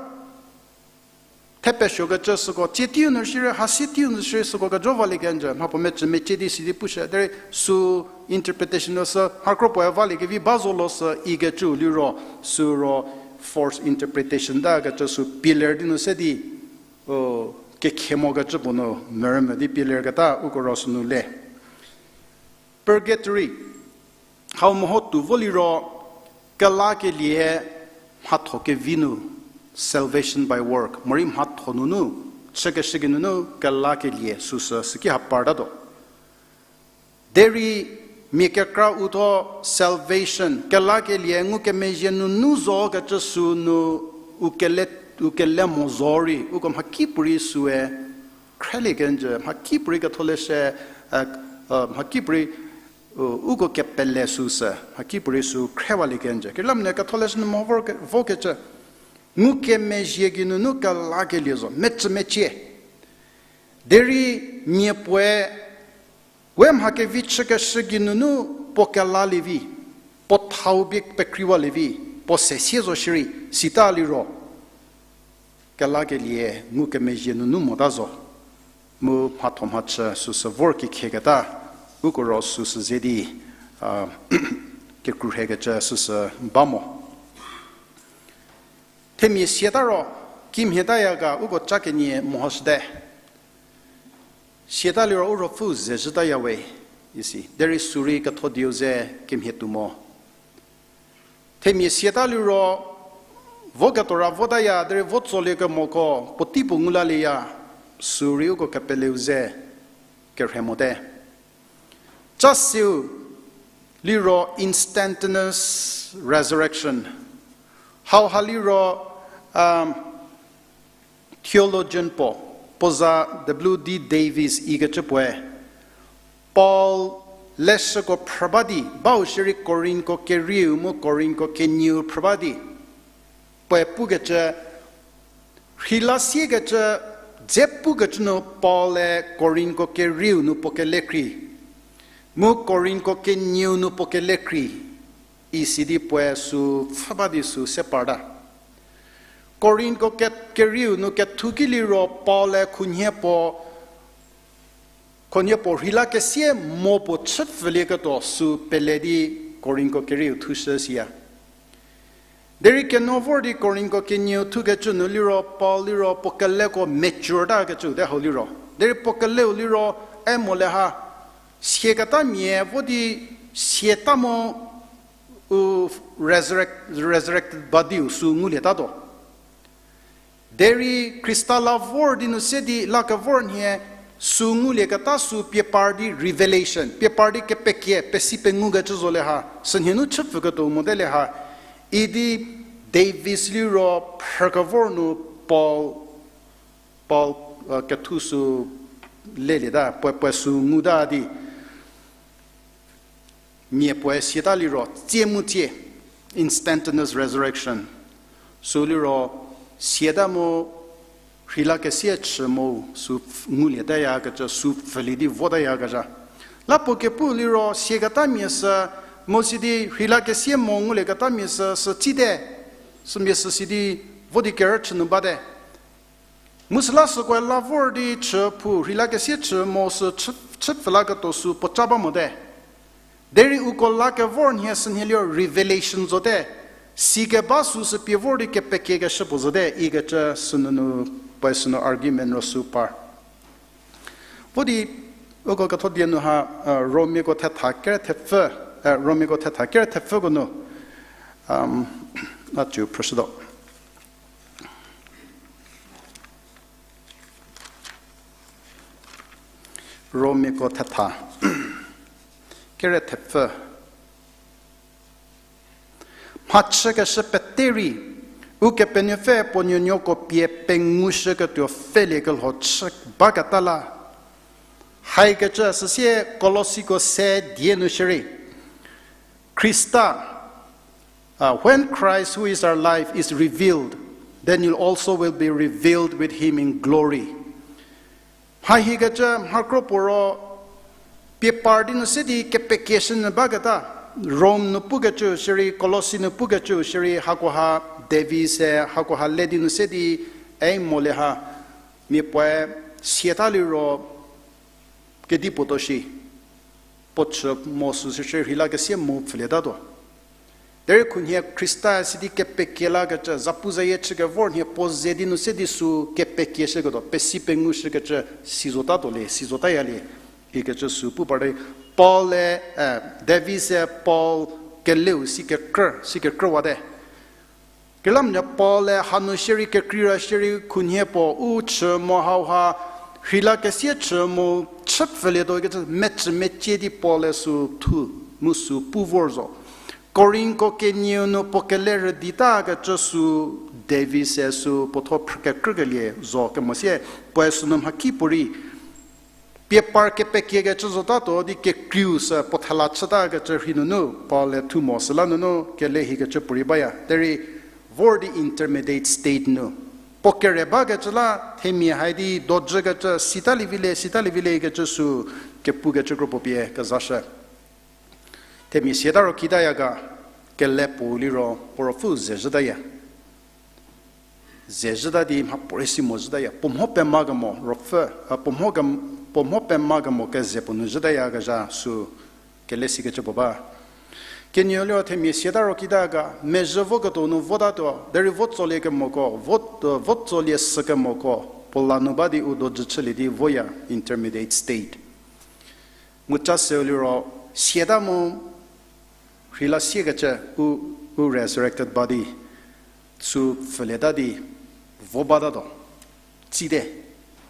thepesuokecü süko, tsie teiu nu shierei, hasie teiu nu shierei süko kejo valie kenjü, mha puo mecü mecie di sidi pushü, derei sü interpretation lo sü, mha kro puoe valie kevi ba zo lo sü, ikecü liro, sü ro false interpretation ta kecü sü pillar di nu se di, o, kekhe mokecü puo nu, mürümü di pillar keta, uko ro sünu le. Purgatory, hau meho tuo vo liro, kelakelie mhatho kevi nu, salvation by work, morei mhatho nunu, chükeshü geinunu kelakelie süsü, süki ha partatuo. Derei mia kekra uthuo salvation, kelakelie ngukemezhie nunu zo kecü sü nu u kele, u kele mo zorei, uko mhakipuorei süe, khrelie kenjü, mhakipuorei ketholeshü, mhakipuorei, uko kepele süsü, mhakipuorei sü khrewalie kenjü. Kelamu nu ketholeshü nu mo vor ke, vokecü. Ngukemezhie geinunu kelakelie zo, mecü mecie. Derei mia puoe, we mha kevi chükeshü geinunu puo kelalie vi, puo thau bie pekreiwalie vi, puo sesie zo shierei, sita liro. Kelakelie ngukemezhie nunu mota zo. Mu mhatho mhachü süsü vor kekheketa, uko ro süsü ze di, kekruhekecü süsü ba mo. Themia siata ro, kimhie taya ga uko ca kenie mehoshüte. Siata liro u Ruopfüu ze zhütaya we, isi. Derei sürei ketho dieu ze kemhie tuo mo. Themia siata liro, voketuo ra votaya, derei vo tsolie kemoko, puotei puo ngu lalieya, sürei uko kepeleu ze kerhe mote. Ca seu liro instantaneous resurrection. Hauha liro, theologian puo, puo za W D Davis ikecü puoe, Paul leshüko phrü ba di, bau shierei Korintko kerieu mu Korintko kenieu phrü ba di, puoe pukecü, rheila siekecü, dze pukecü nu Paul-e Korintko kerieu nu puo kelekrei, mu Korintko kenieu nu puo kelekrei, isi di puoe sü pfhü ba di sü se parta. Korintko ke, kerieu nu kethu ki liro Paul-e khunhie puo, khunhie puo rheila kesie mo puo chüpfülieketuo sü pele di Korintko kerieu thushü siya. Derei keno vor di Korintko kenieu thukecü nu liro Paul liro puo keleko mature takecü te hau liro. Derei puo keleu liro, e mo le ha, siaketa mia vo di siata mo u resurrect, resurrected body-u sü ngulietatuo. Derei Khrista la vor di nu se di la kevor nhie sü ngulieketa sü pie par di revelation, pie par di kepekie, pesi pengukecü zo le ha, sünhie nu chüpfüketuo mote le ha, idi Davis liro phrükevor nu Paul, Paul, kethu sü lelieta, puoe, puoe sü nguta di. Mia puoe siata liro, tsie mu tsie, instantaneous resurrection. Sü liro, siata mu rheila kesie chü mo sü pf-, ngulietayakecü, sü pfülie di votayakezha. La puo kepu liro, sieketamia sü, mo sidi rheila kesie mo ngulieketamia sü, sü tsite, sümia sü sidi vo di kerüchü nu bate. Mu süla süko la vor di chü phu, rheila kesie chü mo sü chü, chü pfülaketuo sü puoca ba mote. Derei uko la kevor nhie sünhie liro revelation zote, sikeba sü sü pie vor di kepekiekeshü puo zote, ikecü sünunu puoe sünu argument ro sü par. Vo di, uko ketho die nu ha, eh, Romiako thetha kere thepfü, eh, Romiako thetha kere thepfüko nu, um, a cü phrüshütuo. Romiako thetha kere thepfü. Mhachükeshü pete rei, Ukepenuopfü puo nuonuoko pie pengushüketuo pfüliekelho chü baketa la. Haikecü süsie Kolosiko se die nu shierei. Khrista, uh, when Christ, who is our life, is revealed, then you also will be revealed with him in glory. Mha hikecü mha kro puo ro, pie par di nu se di kepekieshü nyü baketa, Rom nu pukecü shierei, Kolosi nu pukecü shierei, hakoha David se, hakoha le di nu se di, ei molie ha, mia puoe siata liro, kedipuo tuo shi, puo chü mo sü shierei rheila kesie mo pfülietatuo. Derei khunhie Khrista sidi kepekie lakecü, zapuzayie chü kevor nhie puo ze di nu se di sü kepekieshüketuo, pesi pengushükecü, si zotatuo le, si zotayalie, ikecü sü pu par di, Paul-e, eh, David se Paul keleu si kekrü, si kekrüwate. Kekreilamonyü Paul-e hanu shierei kekreira shierei khunhie puo u chü mo hauha, rheila kesie chü mo chü pfülietuo ikecü mecü mecie di Paul-e sü thu, mu sü pu vor zo. Korinthko kenieu nu puo kele rüditakecü sü David se sü puo thuo phrü kekrükelie zo kemo sie puoe sünu mhakipuorei pie par kepekiekecü zotatuo di kekreiu sü puo thela chütakecü rhei nunu Paul-e thu mo süla nunu kele hikecü puorei baya. Derei vor di intermediate state nu puo kere bakecü la themia hai di dojükecü sitalie vi le, sitalie vi le ikecü sü kepukecü kro puo pie kezashü. Themia siata ro kitaya ga, kele puou liro puo ruopfü ze zhütaya. Ze zhüta di mhapuorei si mo zhütaya. Puo mho pema kemo ruopfü, a, puo mho kem-, puo mho pema kemo keze puo nu zhütayakezha sü kele sikecü puo ba. Kenieu liro themia siata ro kita ga, mezhü voketuo nu votatuo, derei vo tsolie kemoko, vo, vo tsolie sü kemoko, puo la nu ba di u dojü chülie di voya intermediate state. Mu ca seu liro siata mu rheila siekecü u, u resurrected body sü pfülieta di vo batatuo. Tsite.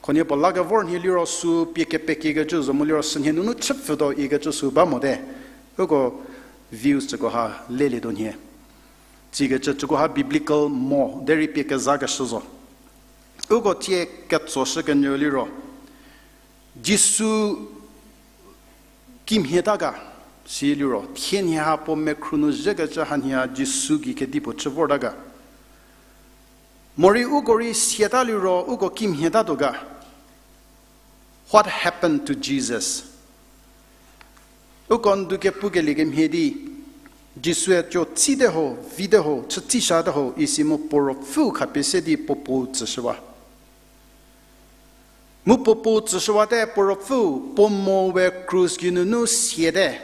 Khunhie puo la kevor nhie liro sü pie kepekiekecü zo mu liro sünhie nunu chüpfütuo ikecü sü ba mote. Uko views süko ha lelietuo nhie. Tsikecü süko ha biblical mo, derei pie kezakeshü zo. Uko tie ketsoshü kenyü liro Jisu kimhieta ga, si liro, thie nhie ha puo mekhru nu zhükecü hanhie Jisu gei kedipuo chü vorta ga. Morei uko rei siata liro uko kimhietatuo ga. What happened to Jesus? Uko ndu kepukelie kemhie di, Jisue co tsite ho, vite ho, chütsishate ho, isi mu puo ruopfüu khapie se di puo puou tsüshüwa. Mu puo puou tsüshüwate puo ruopfüu, puo mo we krus gei nunu siate.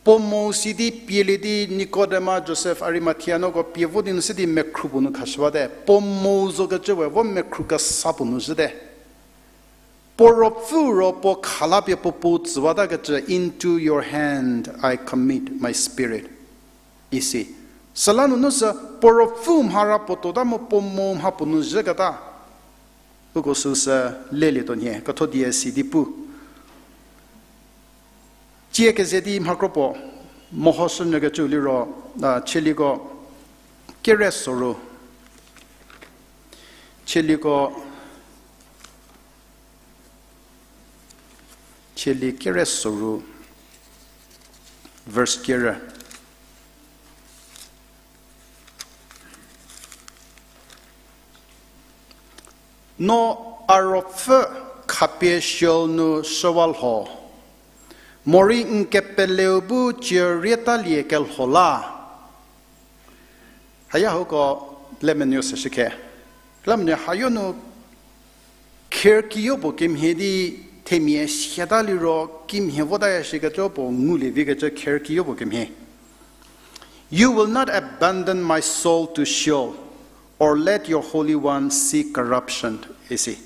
Puo mo sidi pielie di Nikodema, Josef, Arimathea nuko pie vo di nu se di mekhru puo nu khashüwate. Puo mo zokecü we vo mekhru kesa puo nu zhüte. Puo ruopfüu ro puo khalapie puo puou tsüwatakecü, Into your hand I commit my spirit, isi. Süla nunu sü puo ruopfüu mhara puo tuota mu puo mo mha puo nu zhüketa. Uko süsü lelietuo nhie, ketho die si di pu. Tsie keze di mha kro puo, mehoshünyükecü liro, a, Tsieliko kere soru. Tsieliko, Tsielie kere soru, verse kere. No a ruopfü khapie Sheol nu shüwa lho, morei n kepeleu bu cierietalie kelho la. Haya hako lemenuo se shükhe. Lemenuo hayo nu kherkiyo puo kemhie di themia siata liro kimhie votaya shikecü puo ngulie vikecü kherkiyo puo kemhie. You will not abandon my soul to Sheol, or let your Holy One see corruption, isi.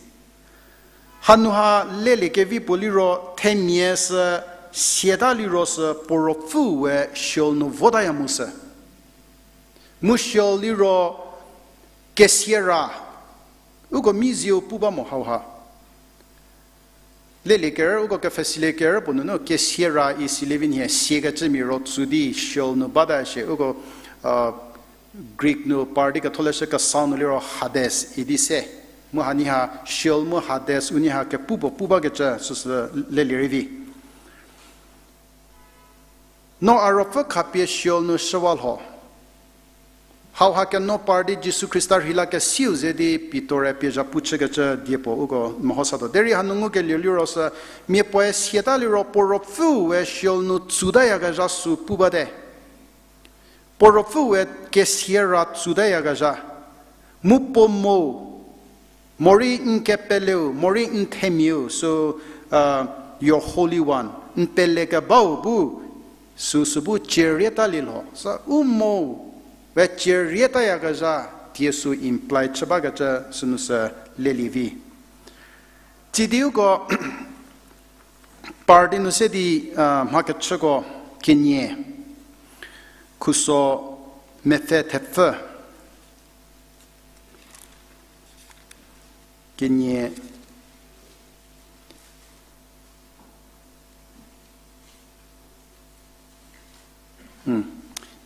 Hanu ha lelie kevi puo liro themia sü siata liro sü puo ruopfüu we Sheol nu votaya mu sü. Mu Sheol liro kesiera, uko mizieu pu ba mo hauha. Lelie ker, uko kepfhesilie ker puo nunu kesiera isilie vi nhie, siakecümia ro tsü di Sheol nu bata shie, uko, Greek nu par di ketholeshü kesau nu liro Hades idi se. Mu hanie ha Sheol mu Hades unie ha kepu puo pu bakecü süsü lelie rei vi. No a ruopfü khapie Sheol nu shüwa lho. Hauha keno par di Jisu Khrista rheilakesiu ze di Pitor-e pie zhapu chükecü die puo uko meho satuo. Derei hanu ngukelie liro sü, mia puoe siata liro puo ruopfüu we Sheol nu tsudayakezha sü pu bate. Puo ruopfüu we kesiera tsudayakezha. Mu puo mo, morei n kepeleu, morei n themiau, sü, your Holy One, n pelekebau bu, sü sü bu cierietalie lho. Sü u mo we cierietayakezha, tie sü imply chü bakecü sünu sü lelie vi. Tsidi uko par di nu se di, mha kechüko kenie, khuso mepfü thepfü. Kenie,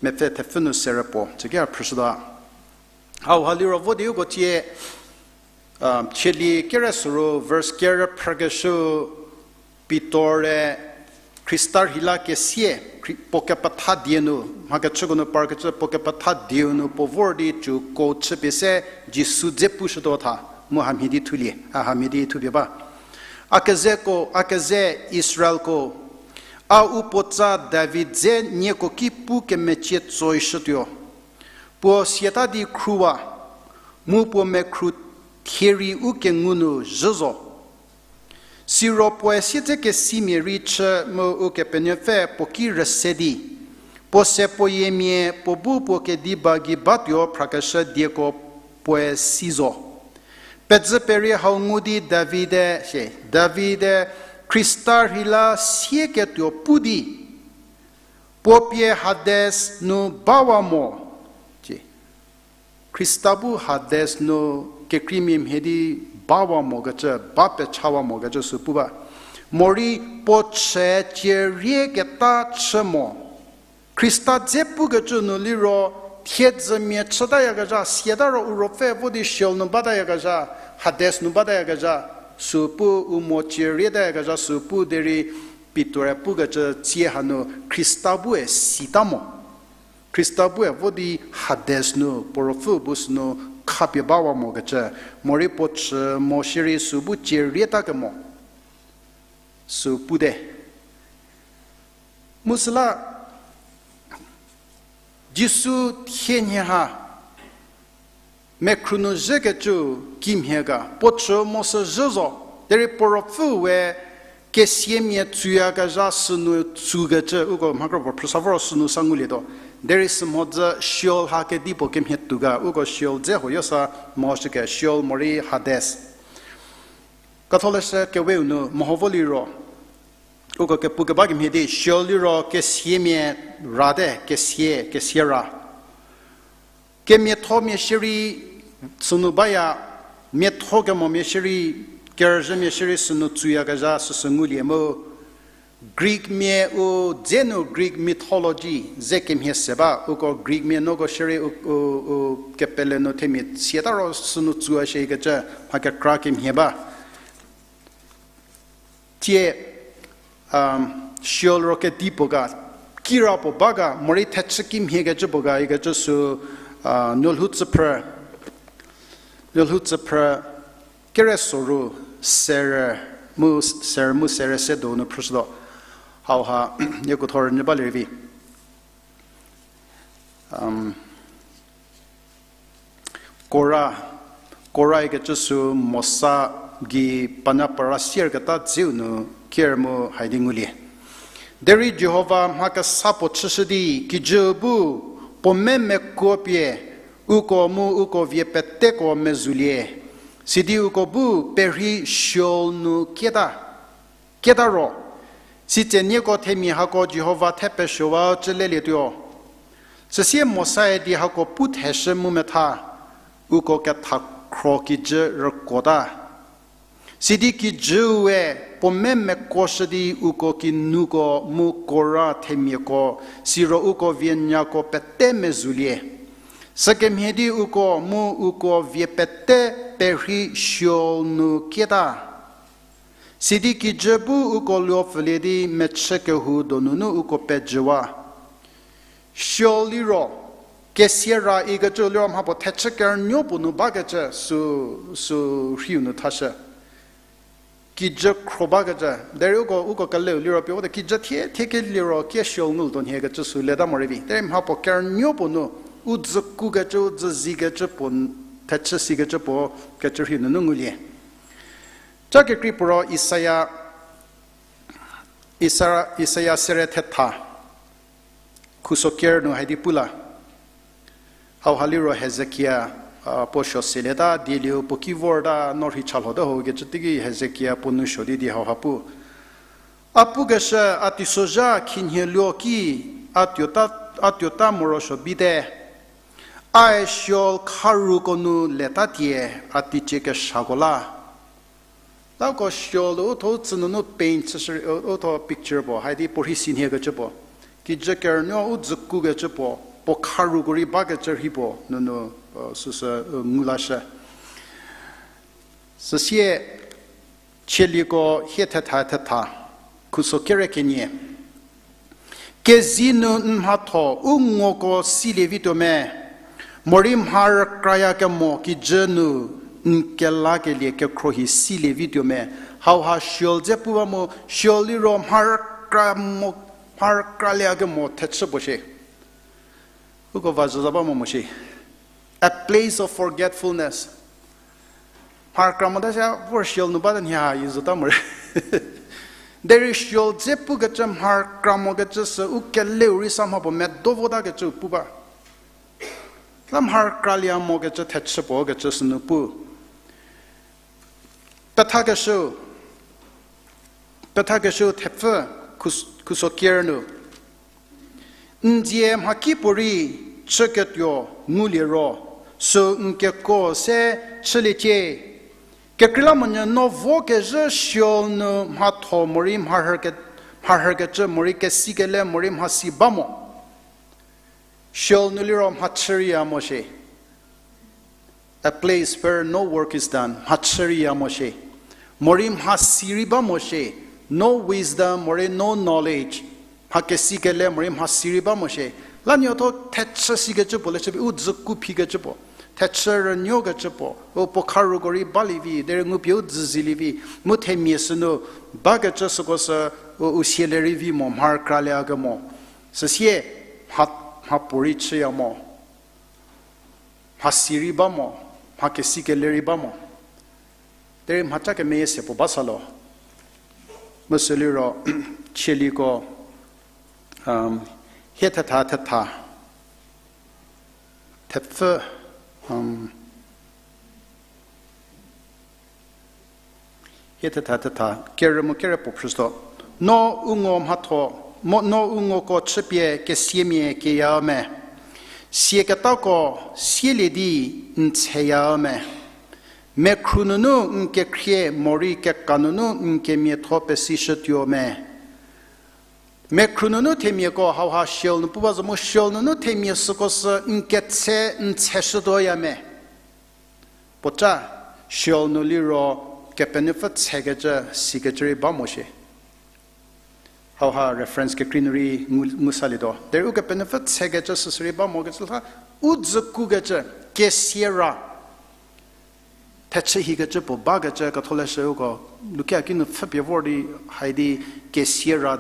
mepfü thepfü nu sere puo, cüki a phrüshüta. Hauha liro vo di uko tie, chielie kere süru verse kere phrükeshü Pitor-e Khrista rheilakesie, puo kepetha die nu, mha kechüko nu parkecü puo kepetha dieu nu puo vor di cüko chüpie se Jisu dze pushütuo tha, mu hamhie di thulie, a hamhie di thupie ba. A kezeko, a keze Israelko, a u puotsa David dze nieko ki pu kemecie tsoishütuo. Puo siata di khruwa, mu puo mekhru thie rei u kengu nu zhü zo. Siro puoe siedzekesimia rei chü mu Ukepenuopfü puo ki rüse di, puo se puo yiemia puo bu puo kediba gei batuo phrakeshü dieko puoe si zo. Pedzü peri hau ngu di Davide, sie, Davide Khrista rheila sieketuo pu di, puo pie Hades nu bawa mo. Khrista bu Hades nu kekreimia mhie di bawa mokecü, ba pechawa mokecü sü pu ba. Morei puo chü cierieketa chü mo. Khrista dze pukecü nu liro, thiedzümia chütayakezha, siata ro u ruopfü vo di Sheol nu batayakezha, Hades nu batayakezha, sü pu u mo cierietayakezha sü pu derei Pitor-e pukecü tsie hanu Khrista bue sita mo. Khrista bue vo di Hades nu puo ruopfü bu sünu khapie bawa mokecü, morei puo chü mo shierei sü bu cierieta kemo. Sü pute. Mu süla, Jisu thie nhie ha, mekhru nu zhükecü kimhie ga, puo chü mo sü zhü zo, derei puo ruopfü we kesiamia tsuyakezha sünu tsukecü, uko mhakro puo phrüsa voro sünu sa ngulietuo, derei sü mhodzü Sheol ha kedipuo kemhie tuo ga, uko Sheol dze huoyo sa mo shüke, Sheol morei Hades. Ketholeshü keweu nu meho vo liro, uko kepu keba kemhie di, Sheol liro kesiamia rate, kesia, kesia ra. Kemiathomia shierei sünu baya, miatho kemomia shierei, kerüzhümia shierei sünu tsuyakezha süsü ngulie mu. Greekmia u dze nu Greek mythology ze kemhie se ba, uko Greekmia noko shierei u, u, u kepele nu themia siata ro sünu tsua shiekecü mha kekra kemhie ba. Thie, Sheol ro kedipuo ga, kirapuo ba ga, morei thechü kimhiekecü puo ga ikecü sü, Nuolhou Tsüphrü, Nuolhou Tsüphrü, Kere soru, serü mu, serü mu serü se do nu phrüshütuo. Hauha, nieko thor nyü balie rei vi. Kora, Kora ikecü sü Mosa gei panya para sierketa dzeu nu ker mu haidi ngulie. Derei Jihova mha kesa puo chüshü di, kijü bu puo me mekuo pie, uko mu uko vie peteko mezhülie. Sidi uko bu perhi Sheol nu kieta, kieta ro, sitse nieko themia hako Jihova thepesuowa cü lelietuo. Süsie Mosae di hako pu theshü mu metha, uko kethakhro kijü rükuota. Sidi kijüue puo me mekuoshü di uko kinuko mu Kora themiako, siro uko vienyako pete mezhülie. Sükemhie di uko mu uko vie pete perhi Sheol nu kieta. Sidi kijü bu uko luopfülie di mechü kehou donunu uko pejüwa. Sheol liro, kesiera ikecü liro mhapuo thechü kerünuo puo nu bakecü sü, sü rhiu nu thashü. Kijü khro bakecü, derei uko, uko keleu liro pie, uko kijü thie, thie keliro kie Sheol ngultuo nhie kecü sü leta morei vi. Derei mhapuo kerünuo puo nu, u dzü kukecü, u dzü zikecü puo, thechü sikecü puo, kecü rhiu nunu ngulie. Ca kekrei puo ro Isaia, Isa-, Isaia sere thetha, khuso ker nu haidi pu la. Hauha liro Hezekia, a, puo suo selieta, dieliu puo ki vorta, no rhei chalhote ho kecü teiki Hezekia puo nu suo di di hauha pu. A pukeshü, a teisozha khinhie luo ki, a tuota, a tuota morosuo bite. Ae Sheol kharuko nu leta tie, a teicie keshako la. Lauko Sheol u tho u tsü nunu paint chüshü, u tho picture puo, haidi puo rhei si nhie kecü puo. Kijü kerünuo u dzü kukecü puo, puo kharuko rei bakecü rhi puo, nunu, süsü, ngu lashü. Süsie, Chieliko hie thetha thetha, khuso kere kenie. Kezei nu n mhatho u ngoko silie vituo me, morei mha rükraya kemo kijü nu n kelakelie kekhruohi silie vituo me, hauha Sheol dze pu ba mu, Sheol liro mha rükra mo, mha rükralie kemo thechü puo shie. Uko va zhüza ba mo mo shie. A place of forgetfulness. Mha rükra mota sia vor Sheol nu bata nhie ha i zota mo re. Derei Sheol dze pukecü mha rükra mokecü sü u keleu rei sa mha puo medo votakecü pu ba. La mha rükralie mokecü thechü puo kecü sünu pu. Pethakeshü, pethakeshü thepfü khus-, khuso ker nu. N dzie mhakipuorei chüketuo ngulie ro, sü n kekuo se chüliecie. Kekreilamonyü no vokezhü Sheol nu mhatho morei mharhü ke-, mharhükecü morei kesikele morei mhasi ba mo. Sheol nu liro mhachü rei ya mo shie. A place where no work is done, mhachü rei ya mo shie. Morei mhasi rei ba mo shie, no wisdom, morei no knowledge. Mha kesikele morei mhasi rei ba mo shie. Lanuotho thechü sikecü puo le chüpie u dzü ku phikecü puo. Thechü rünuokecü puo. U puo kharuko rei balie vi, derei ngupie u dzü zilie vi. Mu themia sünu bakecü süko sü u, u siele rei vi mo, mha rükralie kemo. Süsie mha, mhapuorei chüya mo. Mhasi rei ba mo, mha kesikele rei ba mo. Derei mhaca kemeyie se puo ba sa lo. Mu süliro, chieliko, hie thetha thetha. Thepfü, hie thetha thetha, kere mu kere puo phrüshütuo. No u ngo mhatho, mo no u ngoko chüpie kesiamia keya me. Siaketako sielie di n tseya me. Mekhru nunu n kekhrie morei keka nunu n kemiatho pesishütuo me. Mekhru nunu themiako hauha Sheol nu pu ba zo mu Sheol nunu themia süko sü n ketse n tseshütuoya me. Puoca, Sheol nu liro Kepenuopfü tsekecü sikecü rei ba mo shie. Hauha reference kekrei nu rei ngu, ngu salietuo. Derei Ukepenuopfü tsekecü süsü rei ba mokecü la, u dzü kukecü, kesiera. thechü hikecü puo bakecü ketholeshüko, lukia kinu pfhüpie vor di, haidi kesia ra,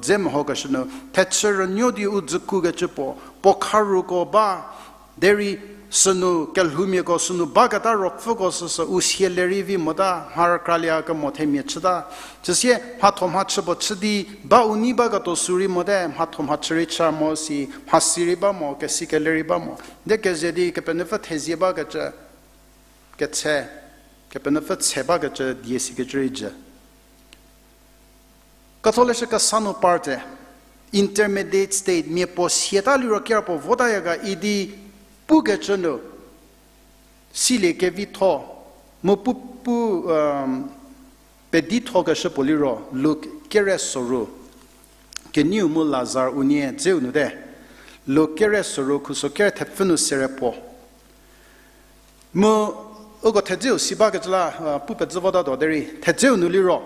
dze mehokeshü nu thechü rünuo di u dzükukecü puo, puo kharuko ba, derei sünu kelhoumiako sünu baketa ruopfüko süsü u sie lerei vi mota, mha rükralie kemo themia chüta. Süsie mhatho mhachü puo chü di, ba u nei baketuo sü rei mote, mhatho mhachü rei chü mo si, mhasi rei ba mo, kesi kele rei ba mo. De keze di Kepenuopfü thezie bakecü, ketshe, Kepenuopfü tshe bakecü die sikecü rei jü. Ketholeshü kesa nu parte, intermediate state, mia puo siata liro kira puo votaya ga idi pukecü nu, silie kevitho, mu pu, pu, pedithokeshü puo liro, Luk kere soru, kenieu mu Lazar unie dzeu nu te, Luk kere soru khuso kere thepfü nu sere puo. Mu uko thedzeu si bakecü la, pu pezü votatuo derei, thedzeu nu liro,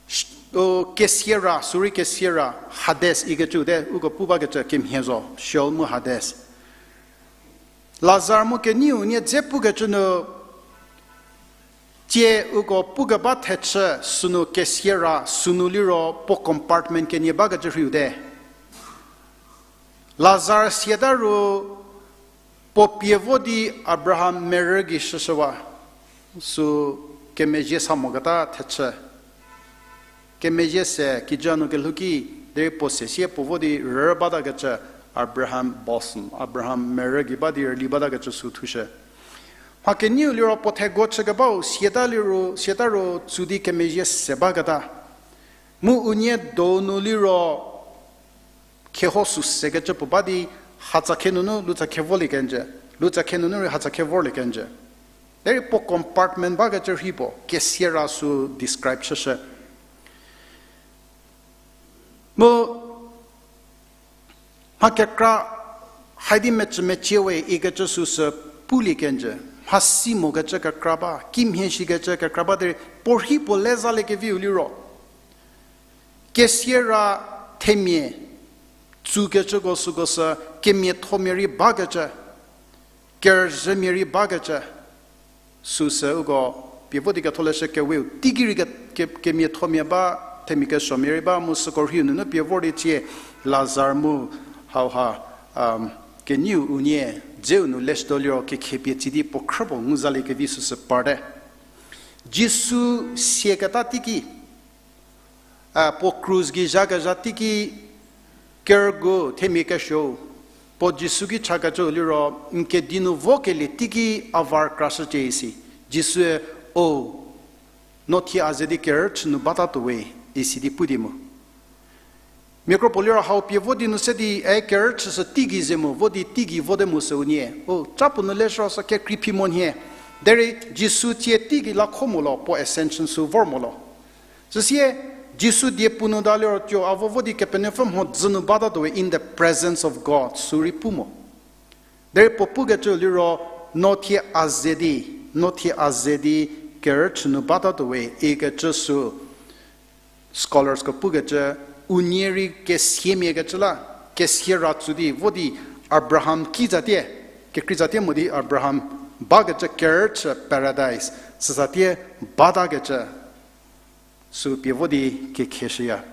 sh-, u, kesia ra, sü rei kesia ra, Hades ikecü te, uko pu bakecü kemhie zo, Sheol mu Hades. Lazar mu kenieu unie dze pukecü nu, tsie uko pukeba thechü sünu kesia ra, sünu liro puo compartment kenie bakecü rheiu te. Lazar siata ru puo pie vo di Abraham merü gei shüshüwa, sü kemezhie sa moketa thechü. Kemezhie se kijü nu kelhou ki, derei puo se sie puo vo di rü batakecü Abraham bosom, Abraham merü gei ba di rüli batakecü sü thushü. Mha kenieu liro puo thego chükebau siata liro, siata ro tsü di kemezhie se baketa. Mu unie donu liro kheho sü sekecü puo ba di, hatsa khe nunu lutsa khe vorlie kenjü, lutsa khe nunu rei hatsa khe vorlie kenjü. Derei puo compartment bakecü rhei puo, kesia ra sü describe chüshü. Mu mha kekra haidi mecü mecie we ikecü süsü pulie kenjü, mhasi mokecü kekra ba, kimhie shikecü kekra ba derei puo rhei puo le zalie keviu liro, kesia ra themia tsükecüko süko sü kemiathomia rei bakecü, kerüzhümia rei bakecü, süsü uko pie vo di ketholeshü keweu teiki rei ke, ke, kemiathomia ba, themia kesuomia rei ba, mu süko rheiu nunu pie vor di tsie Lazar mu hauha, kenieu unie dzeu nu leshütuo liro kekhie pie tsi di puo khrü puo ngu zalie kevi süsü parte. Jisu siaketa teiki, a, puo krus gei zhakezha teiki kerügu themia kesuou, puo Jisu ki chakecü liro n kedi nu vokelie teiki a var krashücie isi. Jisue, o, no thie a ze di kerüchü nu batatuo we, isi di pu di mu. Miakro puo liro hau pie vo di nu se di, e kerüchü sü teigei ze mu, vo di teigei vote mu sü unie. O, ca puo nu leshü sü kekreiphie mo nhie. Derei Jisu tsie teigei lakho mo lo, puo ascension sü vor mo lo. Süsie, Jisu die puo nu da liro tuo a vo vo di Kepenuopfü mhodzü nu batatuo we in the presence of God, sü rei pu mo. Derei puo pukecü liro, no thie a ze di, no thie a ze di kerüchü nu batatuo we ikecü sü, scholars ko pukecü, unie rei kesiamia kecü la, kesia ra tsü di vo di Abraham ki zatie, kekrei zatie mo di Abraham bakecü kerüchü paradise, süzatie batakecü sü pie vo di kekhieshüya.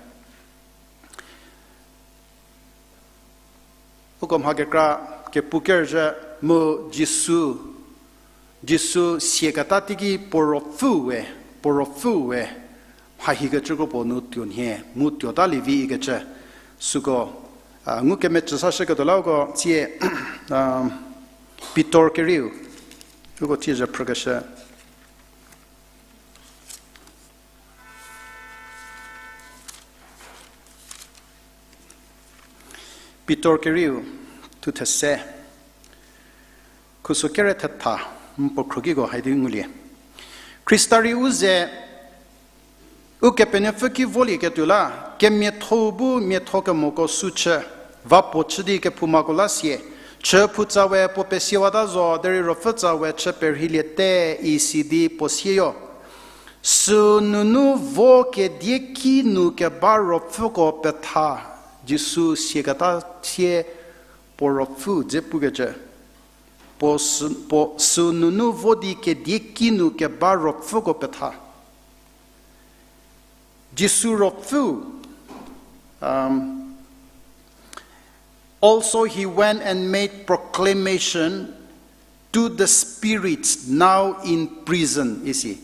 Uko mha kekra kepu kerüzhü mu Jisu, Jisu siaketa teiki puo ruopfüu we, puo ruopfüu we, mha hikecü kro puo nu tuo nhie, mu tuota lievi ikecü, süko, a, ngukemecü sashüketuo la uko tsie, a, Pitor kerieu, uko tsie zhü phrükeshü. Pitor kerieu, thu these, khuso kere thetha, n puo khro kiko haidi ngulie. Khrista rei u ze, Ukepenuopfü ki volieketuo la, kemiatho-u bu miatho kemoko sü chü, va puo chü di kephumako la sie, chü phutsa we puo pesiewata zo, derei ruopfü tsa we chü perheiliete isi di puo sieyo. Sünunu vo kedie ki nu keba ruopfüko petha, Jisu siaketa sie puo ruopfü dze pukecü. puo sü, puo sü nunu vo di kedie kinu keba ruopfüko petha. Jisu ruopfü, um, also he went and made proclamation to the spirits now in prison, isi.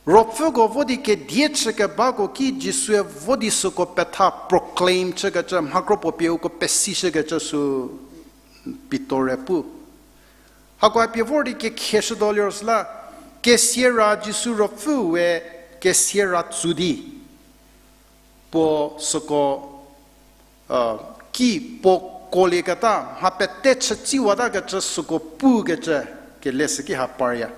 Ruopfüko vo di kedie chükebako ki Jisue vo di süko petha proclaim chükecü, mha kro puo pie uko pesishükecü sü Pitor-e pu. Hako pie vor di kekhrieshütuo liro süla, kesiera Jisu ruopfüe kesiera tsu di puo süko, ki puo kuolieketa mha pete chütsiwatakecü süko pukecü kele süki ha parya.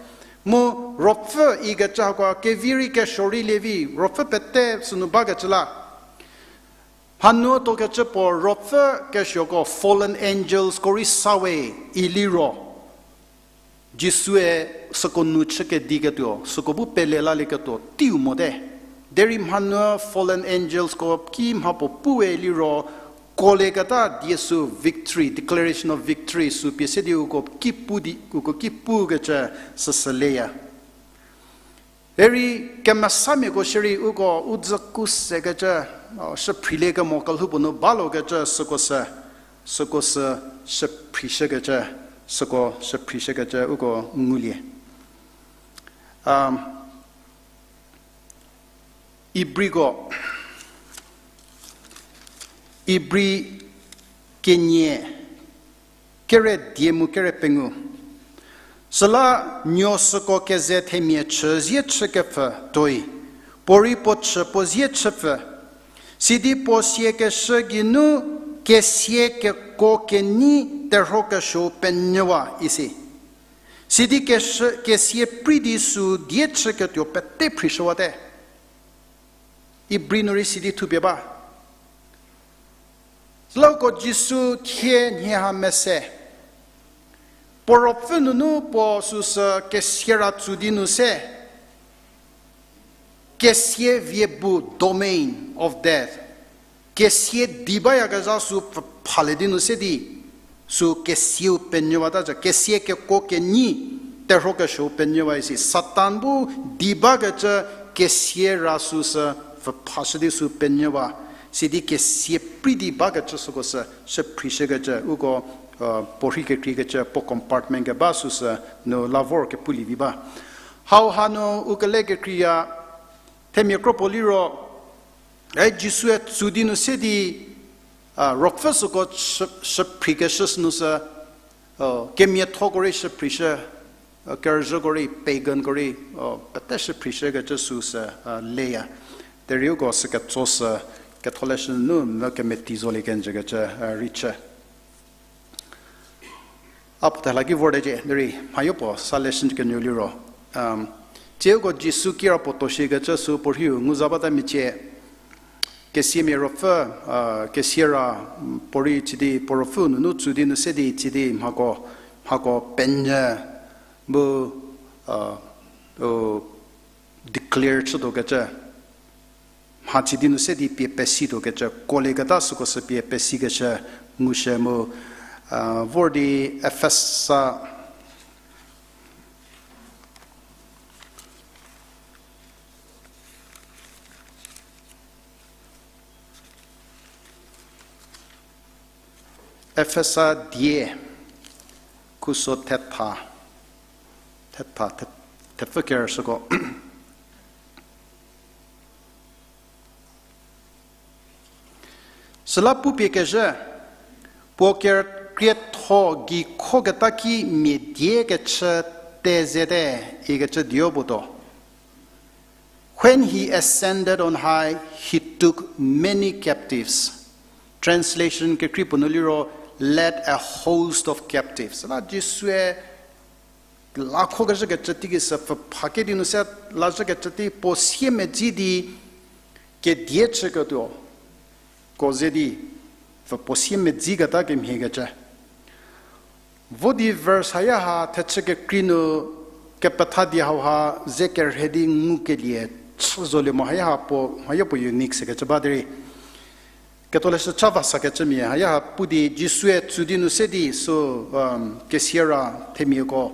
Mu ruopfü ikecü hako kevi rei kesuo rei lievi ruopfü pete sünu bakecü la. Mhanuü tuokecü puo ruopfü kesuoko fallen angelsko rei sawe iliro, Jisue süko nu chükediketuo, süko bu pele lalieketuo teiu mote. Derei mhanuü fallen angelsko ki mha puo puwe liro, kuolieketa die sü victory, declaration of victory sü pie se di uko ki pu di, uko ki pukecü süsü leya. Derei kemesamiako shierei uko u dzüku sekecü, shüphrilie kemo kelhou puo nu balokecü süko sü, süko sü shüphrishükecü, süko shüphrishükecü uko ngulie. Ibriko, Ibri kenie, kere die mu kere pengou. Süla nuo süko keze themia chü zie chükepfü tuoi, puorei puo chü puo zie chüpfü. Sidi puo siekeshü geinu kesia kekuo kenyi terhuokesuou penyüwa isi. Sidi kesia prei di sü die chüketuo pete phrishüwate. Ibri nu rei sidi thupie ba. Süla uko Jisu thie nhie ha mese. Puo ruopfü nunu puo süsü kesiera tsu di nu se. Kesia vie bu domain of death. Kesia di bayakezha sü pfhüphalie di nu se di, sü kesiau penyüwata cü, kesia kekuo kenyi terhuokesuou penyüwa isi. Satan bu di bakecü kesia ra süsü pfhüphashü di sü penyüwa. Sidi kesia prei di bakecü süko sü shüphrishükecü, uko puorhi kekreikecü, puo compartment keba süsü nu la vor kepulievi ba. Hauha nu u kele kekreiya, themia kro puo liro, e Jisue tsu di nu se di, ruopfü süko shüphrikeshü sünu sü, kemiathoko rei shüphrishü, kerüzhüko rei, paganko rei, pete shüphrishükecü süsü leya. Derei uko sü ketso sü, ketholeshü nu mvü kemeti zolie kenjükecü rei chü. A puo thela ki vorte cie, derei mhayo puo sa lesson kenuo liro. Tsie uko Jisu kira puo tuo shikecü sü puorhiu ngu za bata micie. Kesiamia ruopfü, kesia ra, puorei chidi puo ruopfü nunu tsu di nu se di chidi mhako, mhako penyü bu declare chütuokecü. Mha chidi nu se di pie pesituokecü, kuolieketa süko sü pie pesikecü ngushü mu, vor di Efesa, Efesa die, khuso thetha, thetha, thepfü kerüshüko. Süla pupie kezhü, puo ker-, krietho gei khoketa ki mia die kechü tezete, ikecü dio puo tuo. When he ascended on high, he took many captives. Translation kekrei puo nu liro, led a host of captives. Süla Jisue la khokeshü kecü teiki sü pfhüpha ke di nu se lazhü kecü tei puo siemedzi di kedie chüketuo, ko ze di pfü puo siemedzi keta kemhiekecü. Vo di verse haya ha thechü kekrei nu kepetha di hauha ze kerhei di ngukelie chü zolie mo haya ha puo, haya puo unique sekecü ba derei. Ketholeshü cha vasakecümia haya ha pu di Jisue tsü di nu se di sü, um, kesiera themiako,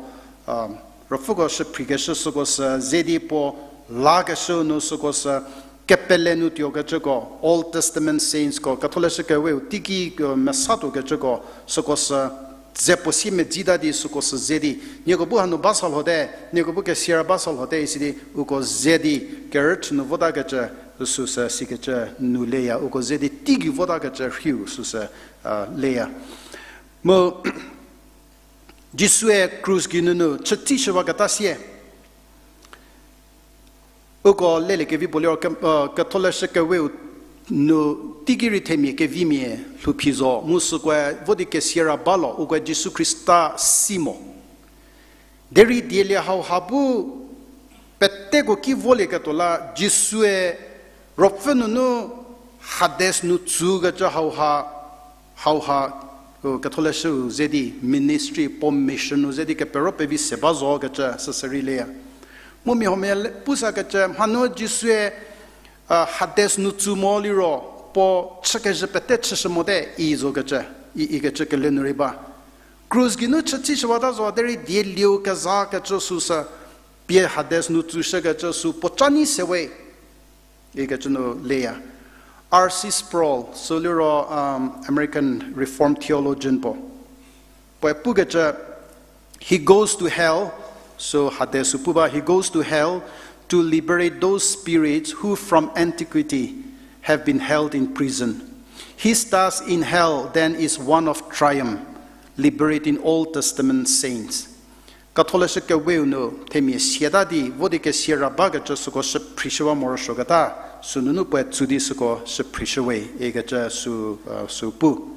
um, ruopfüko shüphrikeshü süko sü ze di puo lakeshü nu süko sü kepele nu tuokecüko, Old Testament saintsko, Ketholeshü Keweu teiki, uh, mesatuokecüko, süko sü ze puo sie medzita di süko sü ze di, nieko bu hanu ba sa lhote, nieko bu kesiera ba sa lhote, isi di uko ze di, kerüchü nu votakecü, süsü sikecü nu leya, uko ze di teigei votakecü rhiu süsü, uh, leya. Mu Jisue krus geinunu chütishüwaketa sie uko leliekevi puo liro ke-, uh, Ketholeshü Keweu nu teiki rei themia kevimia lhouphi zo, mu sükoe vo di kesiera ba lo, ukoe Jisu Khrista si mo. Derei dielie hauha bu peteko ki volieketuo la Jisue ruopfü nunu Hades nu tsükecü hauha, hauha, uh, Ketholeshüu ze di ministry, puo mission-u ze di kepero pevi se ba zokecü süsü rei leya. Mu mia huomia le-, pusakecü, mhanu Jisue, uh, Hades nu tsü mo liro, puo chükezhü pete chüshü mote, i zokecü, i, ikecü kele nu rei ba. Krus geinu chütishüwata zo derei dielieu kezakecü süsü, pie Hades nu tsüshükecü sü puo ca nyi se we, ikecü nu leya. R C Sproul, sü liro, um, American Reformed theologian puo. Puoe pukecü, he goes to hell, sü Hades sü pu ba, he goes to hell to liberate those spirits who from antiquity have been held in prison. His task in hell then is one of triumph, liberating Old Testament saints. Ketholeshü Keweu nu themia siata di vo di kesiera bakecü süko shüphrishüwa morosuoketa, sünunu puoe tsü di süko shüphrishüwe, ikecü sü, uh, sü pu.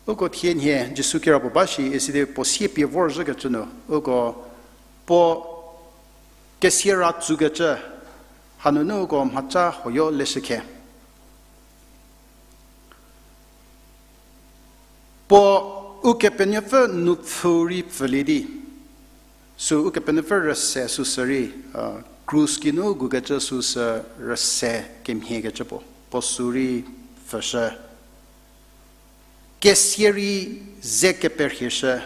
Uko thie nhie Jisu kirapuo ba shi isi di puo sie pie vorzhükecü nu, uko puo kesiera tsükecü, hanunu uko mhaca huoyo leshükhe. Puo Ukepenuopfü nupfhü rei pfülie di, sü Ukepenuopfü rüse süsü rei, uh, krus geinu gukecü süsü rüse kemhiekecü puo, puo sü rei pfüshü. Kesia rei ze keperhieshü,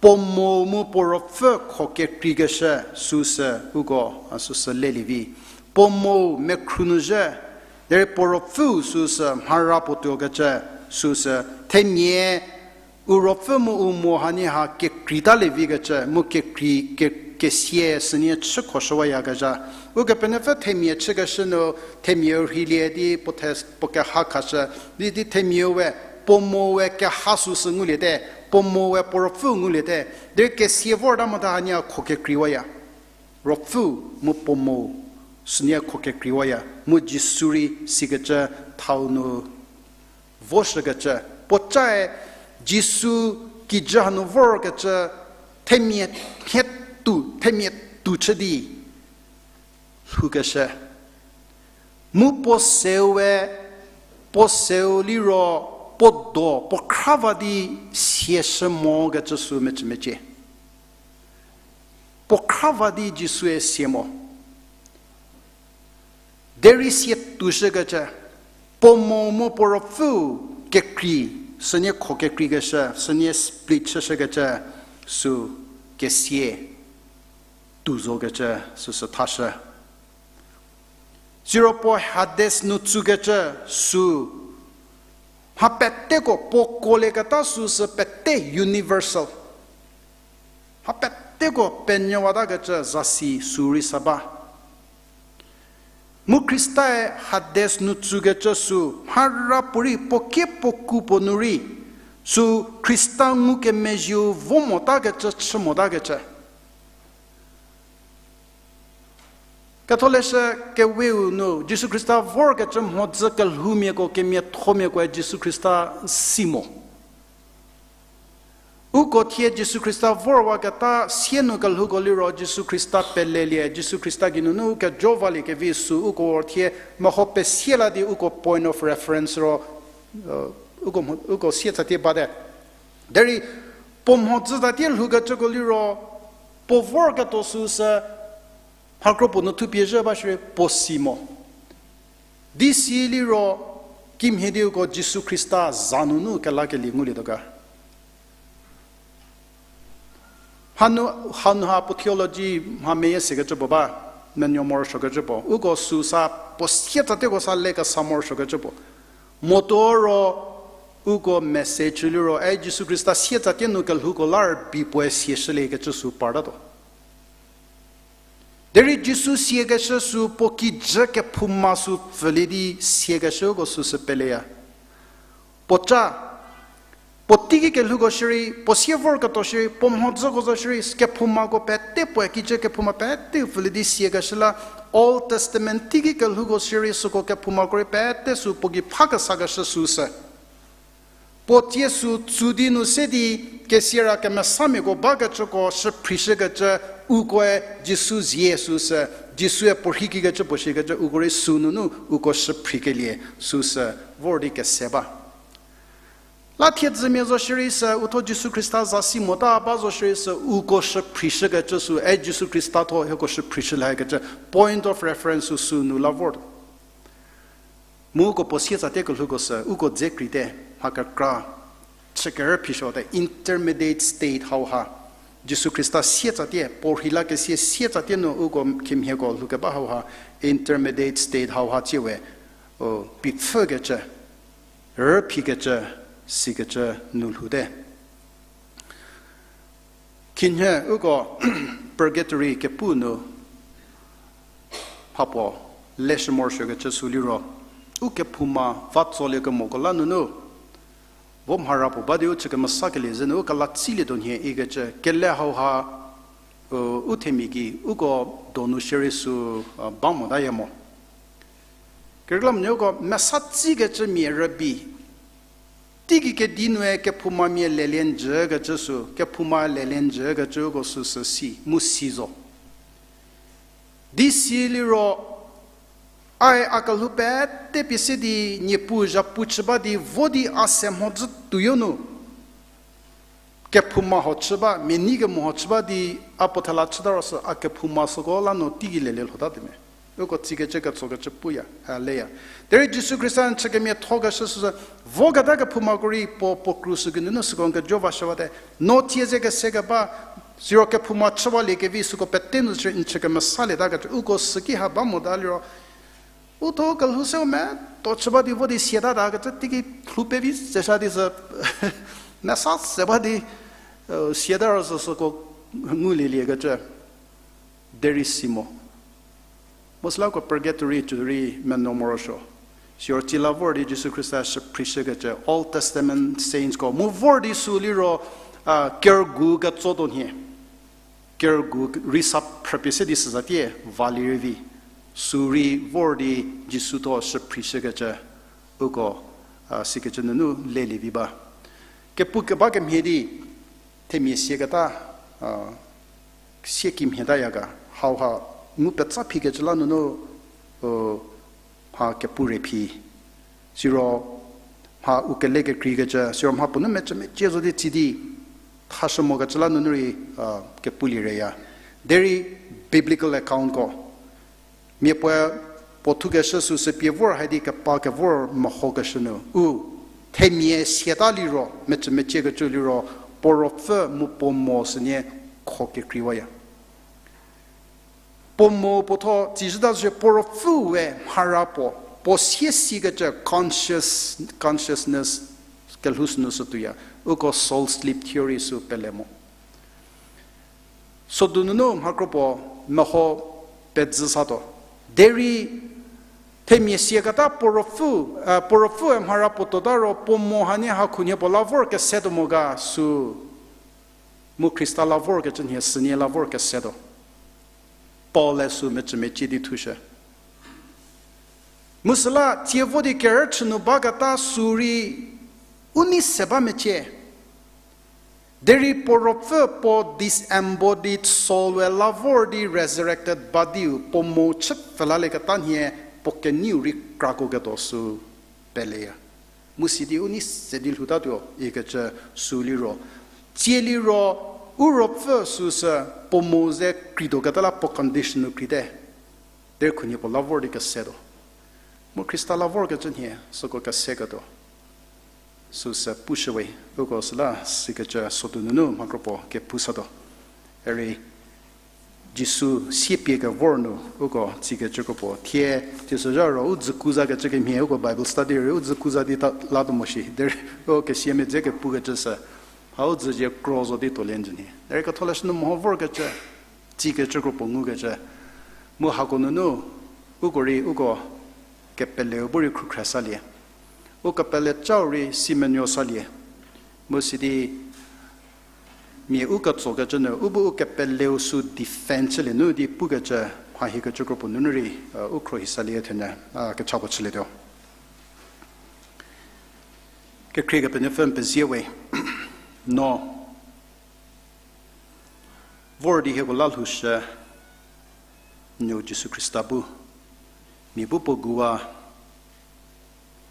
puo mo mu puo ruopfü kho kekreikeshü süsü uko, a, süsü lelie vi. Puo mo mekhru nu zhü, derei puo ruopfüu süsü mhara puo tuokecü süsü themia u ruopfü mu u mo hanie ha kekreitalie vikecü, mu kekrei, ke-, kesia sünie chükhoshüwayakezha. Ukepenuopfü themia chükeshü nu, themia rheilie di puo the-, puo keha khashü, di, di themia we, puo mo we keha süsü nguliete, puo mo we puo ruopfü nguliete, derei kesia vorta mota hanie ha kho kekreiwaya. Ruopfü mu puo mo sünie kho kekreiwaya, mu Jisu rei sikecü thau nu voshükecü. Puo cae Jisu kijü hanu vorkecü themia, thie tu, themia tu chü di lhoukeshü. Mu puo seu we, puo seu liro, puo do, puo khrava di siashü mokecü sü mecü mecie. Puo khrava di Jisue sia mo. Derei sie tushükecü, puo mo mu puo ruopfüu kekrei, sünie kho kekreikeshü, sünie split chüshükecü, sü kesia tu zokecü, süsü thashü. Siro puo Hades nu tsükecü sü, mha peteko puo kuolieketa süsü pete universal. Mha peteko penuowatakecü zasi sü rei sa ba. Mu Khristae Hades nu tsükecü sü, mhara puorei puo kie puo ku puo nu rei, sü Khrista ngukemezhieu vo motakecü, chü motakecü. Ketholeshü Keweu nu Jisu Khrista vorkecü mhodzü kelhoumiako kemiathomiakoe Jisu Khrista si mo. Uko thie Jisu Khrista vorwaketa sie nu kelhouko liro Jisu Khrista pelelie, Jisu Khrista geinunu kejo valie kevi sü uko thie meho pesie la di uko point of reference ro, uh, uko mho-, uko sie tsatie bate. Derei puo mhodzü tatie lhoukecüko liro, puo vorketuo süsü, mhakro puo nu thupie zhü ba shierei puo si mo. Di si liro, kimhie di uko Jisu Khrista za nunu kelakelie ngulietuo ga. Hanu, hanu ha puo theology mha meyie sekecü puo ba, menuo morosuokecü puo. Uko süsa puo sietsatieko sa lekesa morosuokecü puo. Motuo ro uko message liro, e Jisu Khrista sietsatie nu kelhouko la rübei puoe sieshüliekecü sü partatuo. Derei Jisu siekeshü sü puo kijü kephouma sü pfülie di siekeshüko süsü peleya. Puoca, puo teiki kelhouko shierei, puo sie vorketuo shierei, puo mhodzüko zo shierei, kephoumako pete puoe kijü kephouma pete pfülie di siekeshü la, Old Testament teiki kelhouko shierei süko kephoumako rei pete sü puo gei pha kesakeshü süsü. Puo tsie sü tsu di nu se di, kesiera kemesamiako bakecüko shüphrishükecü, ukoe Jisu zie süsü, Jisue puo rhei kikecü puo shikecü uko rei sü nunu uko shüphrikelie süsü vor di kese ba. La thiedzümia zo shierei sü, uthuo Jisu Khrista zasi mota ba zo shierei sü, uko shüphrishükecü sü, e Jisu Khrista thuo hieko shüphrishü lhakecü point of reference sü sü nu la vor. Mu uko puo sietsatie kelhouko sü, uko dze kreite, mha kekra, chü kerü phishüte, intermediate state hauha. Jisu Khrista sietsatie, puo rhei lakesie sietsatie nu uko kemhieko lhoukeba hauha, intermediate state hauha tsiewe, o, pipfükecü, rüphikecü, sikecü nu lhoute. Khinhie uko purgatory kepu nu mhapuo leshü morosuokecü sü liro, u kephouma va tsolie kemoko la nunu, vo mhara puo ba di u chü kemesakelie zenu u kelatsülietuo nhie ikecü kele hauha, u, u themia gei uko donu shierei sü, a, ba motaya mo. Kekreilamonyü uko mesa tsükecü mia rübei, teigei kedi nue kephoumamia lelie njükecü sü, kephouma lelie njükecü uko süsü si, mu si zo. Di si liro, ae a kelhou pete pie se di, Niepuu zhapu chü ba di, vo di a se mhodzü tuoyo nu kephouma ho chü ba, mia nei kemo ho chü ba di, a puo thela chüta ro sü, a kephouma süko la nu teigei lelie lhotatuo me. Uko tsikecü ketsokecü puya, a leya. Derei Jisu Khrista n chü kemiathokeshü süsü, voketa kephoumako rei puo, puo krus geinunu süko n kejo vashüwate. No tsie ze kese keba, siro kephouma chüwaliekevi süko pete nu sü n chü kemesalieta kecü, uko süki ha ba mota liro, uthuo kelhou seu me, to chü ba di vo di siatatakecü teigei lhou pevi tsesha di sü, mesa se ba di, e, siata ro sü süko ngulieliekecü. Derei si mo. Mu süla uko purgatory cü rei menuo morosuo. Siro tsie la vor di Jisu Khrista shüphrishükecü Old Testament saintsko. Mu vor di sü liro, a, kerügu ketsotuo nhie. Kerügu rei sa phrüpie se di süzatie valie rei vi. Sü rei vor di Jisu thuo shüphrishükecü uko, a, sikecü nunu lelie vi ba. Kepu keba kemhie di, themia siaketa, a, sie kimhietaya ga, hauha ngu petsa phikecü la nunu, u, mha kepu re phi. Siro mha u kele kekreikecü, siro mha puo nu mecü mecie zo di tsi di, thashü mokecü la nunu rei, a, kepulie reya. Derei biblical accountko, mia puoe puo thukeshü süsü pie vor hai di kepa kevor mehokeshü nu u, themia siata liro, mecü meciekecü liro, puo ruopfü mu puo mo sünie kho kekreiwaya. Puo mo puo thuo tsizhüta zo shie puo ruopfüe mhara puo, puo sie sikecü conscious, consciousness kelhou sünu sü tuoya, uko soul sleep theory sü pele mo. Sodu nunu mha kro puo meho pezü satuo. Derei themia siaketa puo ruopfü, e, puo ruopfüe mhara puo tuota ro puo mo hanie ha khunhie puo la vor kesetuo mo ga sü. Mu Khrista la vorkecü nhie sünie la vor kesetuo. Paul-e sü mecü mecie di thushü. Mu süla tsie vo di kerüchü nu baketa sü rei u nei se ba mecie. Derei puo ruopfü puo disembodied soul-e la vor di resurrected body-u puo mo chü pfhülaleketa nhie puo keneiu rei krakoketuo sü peleya. Mu sidi u nei se di lhoutatuo ikecü sü liro. Tsie liro u ruopfü süsü puo mo ze kreituoketa la puo condition nu kreite. Derei khunhie puo la vor di kesetuo. Mu Khrista la vorkecü nhie süko keseketuo süsü pushüwe, uko süla sikecü sodu nunu mha kropuo kepu satuo. Eri Jisu siepie kevor nu uko tsikecü kropuo thie, tsisüzha ro u dzükuza kecü kemhie uko Bible study rei u dzükuza di ta latuo mo shi. Derei u kesia medzi kepukecü sü, hau dzüzie kro zo di tuolie njü nhie. Derei ketholeshü nu meho vorkecü, tsikecü kropuo ngukecü. Mu hako nunu, uko rei uko kepeleu bu rei khrükhre salie. U kepele chau rei si menuo salie. Mu sidi mia u ketsokecü nu, u bu u kepeleu sü defend chülie nu di pukecü, mha hiekecü kropuo nunu rei, u khruohi salie thenyü, a, kecha puo chülietuo. Kekhrie Kepenuopfü n pezie we, no vor di hieko la lhoushü, Nuou Jisu Khrista bu, mia bu puo guwa,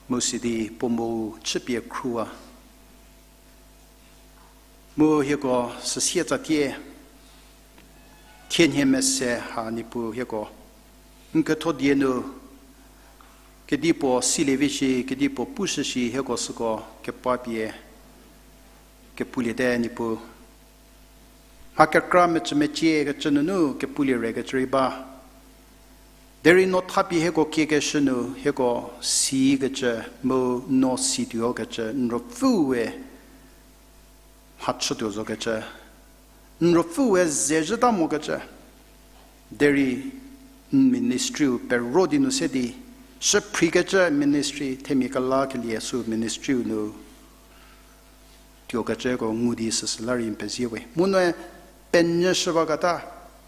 mu sidi puo mou chüpie khruwa. Mu hieko süsie tsatie, thienhie mese ha Niepuu hieko n ketho die nu, kedipuo silie vi shi, kedipuo pushü shi hieko süko kepapie, kepuliete Niepuu. Mha kekra mecü mecie kecü nunu kepulie re kecü rei ba. Derei no thapie hieko kiekeshü nu hieko sikecü, mu no situo kecü, n ruopfüe mhachütuo zokecü, n ruopfüe ze zhüta mokecü. Derei n ministry-u pero di nu se di, shüphrikecü ministry, themia kelakelie sü ministry-u nu tuokecüko ngu di süsü la rei n pezie we. Mu noe penyüshüwaketa,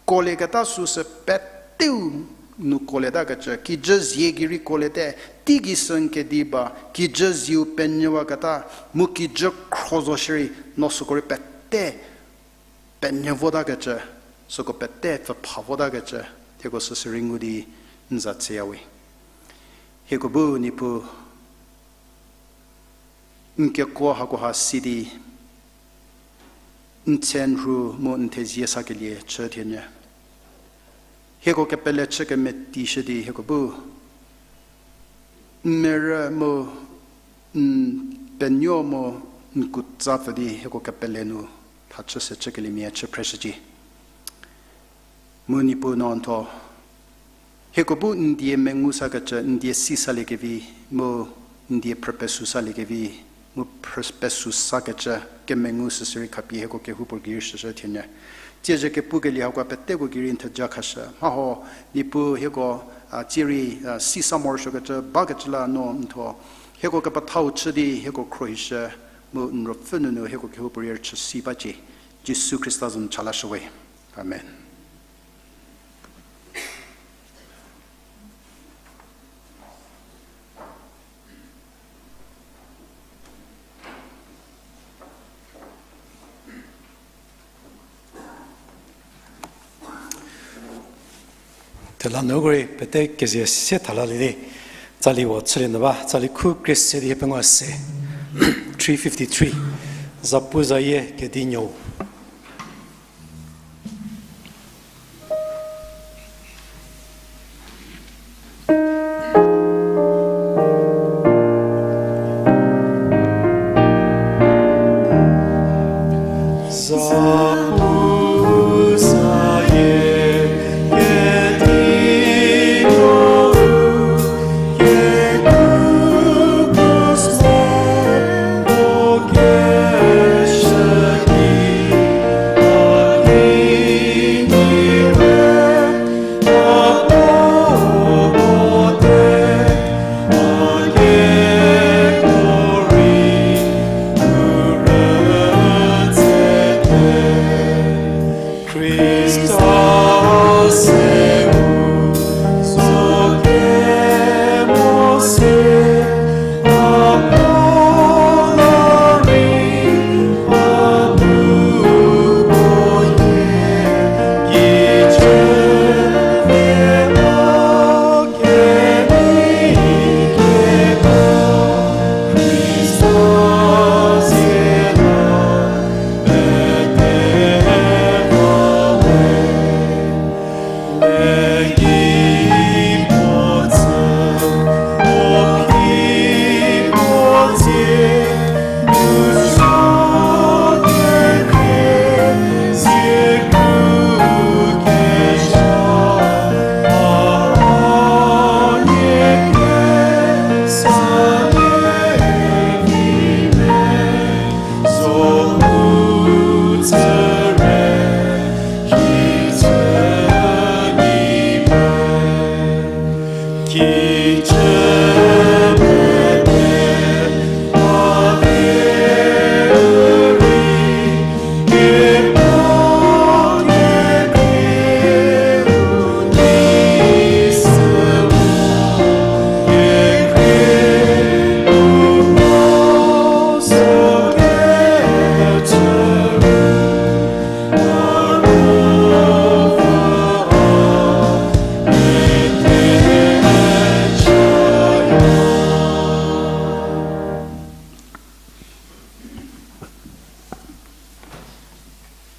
kuolieketa süsü peteu nu kuolietakecü, kijü zie gei rei kuoliete, teigei sü n kedi ba, kijü zieu penyüwaketa, mu kijü khro zo shierei, no süko rei pete penyü votakecü, süko pete pfüpha votakecü, hieko süsü rei ngu di n za tseya we. Hieko bu Niepuu, n kekuo hakoha si di, n tse n rhu mu n thezie sakelie chü thienyü. Hieko kepele chü kemetishü di hieko bu n merü mu n penuo mu n kutsa pfü di hieko kepele nu thachü se chükeliemia chü phreshücie. Mu Niepuu no n thuo, hieko bu n die mengu sakecü, n die si saliekevi, mu n die phrü pesü saliekevi, mu phrü pesü sakecü kemengu süsü rei khapie hieko kehoupuo gei rei shüshü thienyü. Tsiezhü kepukelie hako peteko gei rei n theja khashü. Mhaho, Niepuu hieko, a, tsie rei, a, si sa morosuokecü bakecü la no n thuo, hieko kepethau chü di hieko khruohishü, mu n ruopfü nunu hieko kehoupuorei rüchü si bacie. Jisu Khrista za nu cha lashüwe. Amen. Thela nu uko rei pete kezie se thalalie di, tsali puo chülie nyü ba, tsali khu krie se di hiepengou se, three fifty-three, Zapuzayie Kedinuou.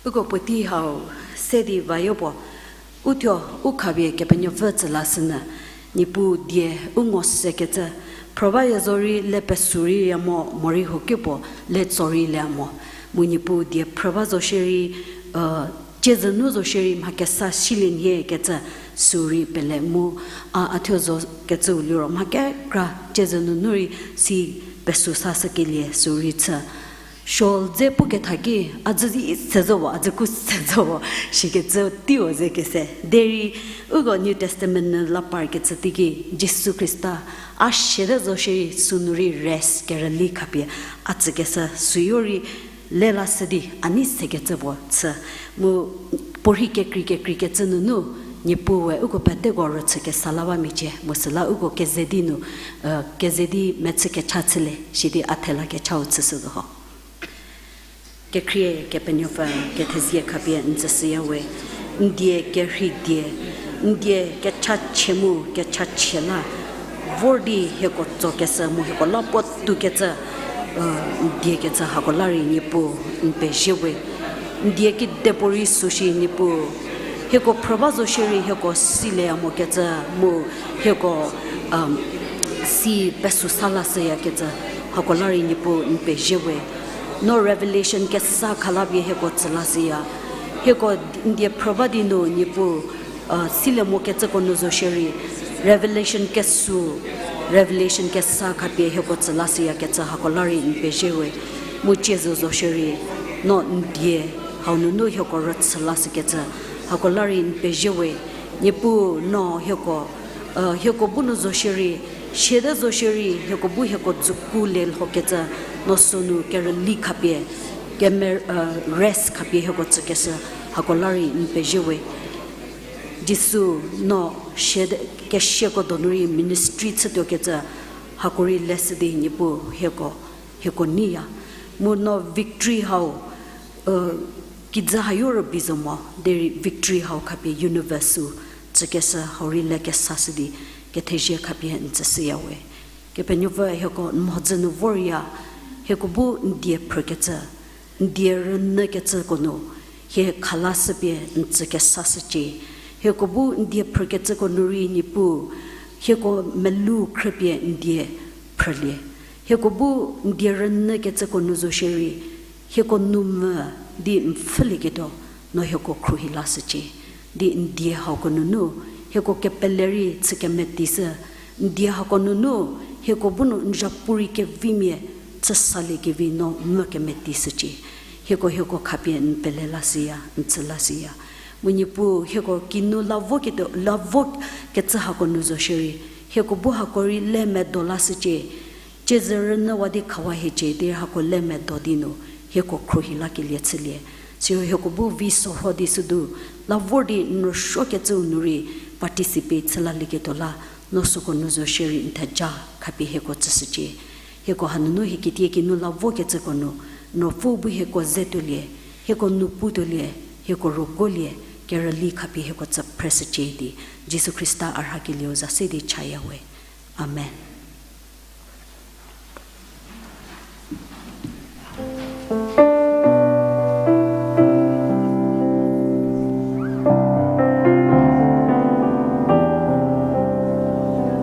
Uko puotei hau se di vayo puo, uthuo u khapie Kepenuopfü tsü lashünyü, Niepuu die u ngo sekecü, phrü baya zorei le pesu rei ya mo, morei huokepuo le tso rei le mo. Mu Niepuu die phrü ba zo shierei, ciezünu zo shierei mha kesa silie nhie kecü sü rei pele mu, a, a thuo zo kecüu liro mha kekra ciezünunu rei si pesu sashükelie sü rei chü. Sual dze puketha ki, a dzü di se zo wo, a dzü ku se zo wo, shikecü teiu ze kese. Derei, uko New Testament nu la parkecü teiki, Jisu Khrista, a siate zo shierei sünu rei rest kerüli khapie, a tsükeshü süyo rei, le lashü di, a nei sekecü puo chü. Mu, puorhi kekrei kekreikecü nunu, Niepuue uko peteko rüchü kesa la ba miecie, mu süla uko keze di nu, e, keze di mechü kecha chülie, sidi a thela kechau chüshü zo ho. Kekhrie Kepenuopfü kethezie khapie n tsüshüya we, n die kerhei die, n die kechachie mu kechachie la, vor di hieko tsokeshü mu hieko la puo toukecü, e, n die kecü hako la rei Niepuu n pezie we. N die kidepuorei süshi Niepuu, hieko phrü ba zo shierei hieko silieya mokecü mu hieko, si pesu sa lashüyakecü hako la rei Niepuu n pezie we. No revelation kesa khalapie hieko tsü lashüya. Hieko n die phrü ba di nu Niepuu, silie mokecüko nu zo shierei, revelation kesu, revelation kesa khapie hieko tsü lashüyakecü hako la rei n pezie we. Mu cie zo zo shierei, no n die hau nunu hieko rüchü lashükecü hako la rei n pezie we. Niepuu no hieko, e, hieko bu nu zo shierei, siate zo shierei, hieko bu hieko dzüku le lhokecü, no sünu kerüli khapie, keme, e, rest khapie hieko tsükeshü hako la rei n pezie we. Jisu no siate, kesiako donu rei ministry chütuokecü hako rei leshü di Niepuu hieko, hieko neiya. Mu no victory hau, e, kijü hayo rübei zo mo, derei victory hau khapie universe-u tsükeshü hau rei le kesashü di kethezie khapie n tsüshüya we. Kepenuopfü hieko n mhodzü nu vorya, hieko bu n die phrükecü, n die rünyükecüko nu, hie khalashüpie n tsü kesashücie. Hieko bu n die phrükecüko nu rei Niepuu, hieko melou khrüpie n die phrülie. Hieko bu n die rünyükecüko nu zo shierei, hieko nou mvü di n pfhülieketuo, no hieko khruohi lashücie. Di n die hauko nunu, hieko kepele rei chü kemetishü, n die hako nunu, hieko bu nu n zapu rei kevimia, chü salie kevi no mvü kemetishücie. Hieko hieko khapie n pele lashüya, n tsü lashüya. Mu Niepuu hieko kinu lavoketuo, lavokecü hako nu zo shierei, hieko bu hako rei le medo lashücie. Ciezü rünyüwa di khawa hiecie di hako le medo di nu, hieko khruohi lakelie chülie. Siro hieko bu vi sorho di südu, la vor di n rüsuokecüu nu rei participate chü lalieketuo la, no süko nu zo shierei n theja khapie hieko tsüshücie. Hieko hanunu hie kitiekinu lavokecüko nu, n Ruopfü bu hieko ze tuolie, hieko nu pu tuolie, hieko rüguolie, kerüli khapie hieko tsü phreshücie di, Jisu Khrista a rhakelieu za se di chaya we. Amen.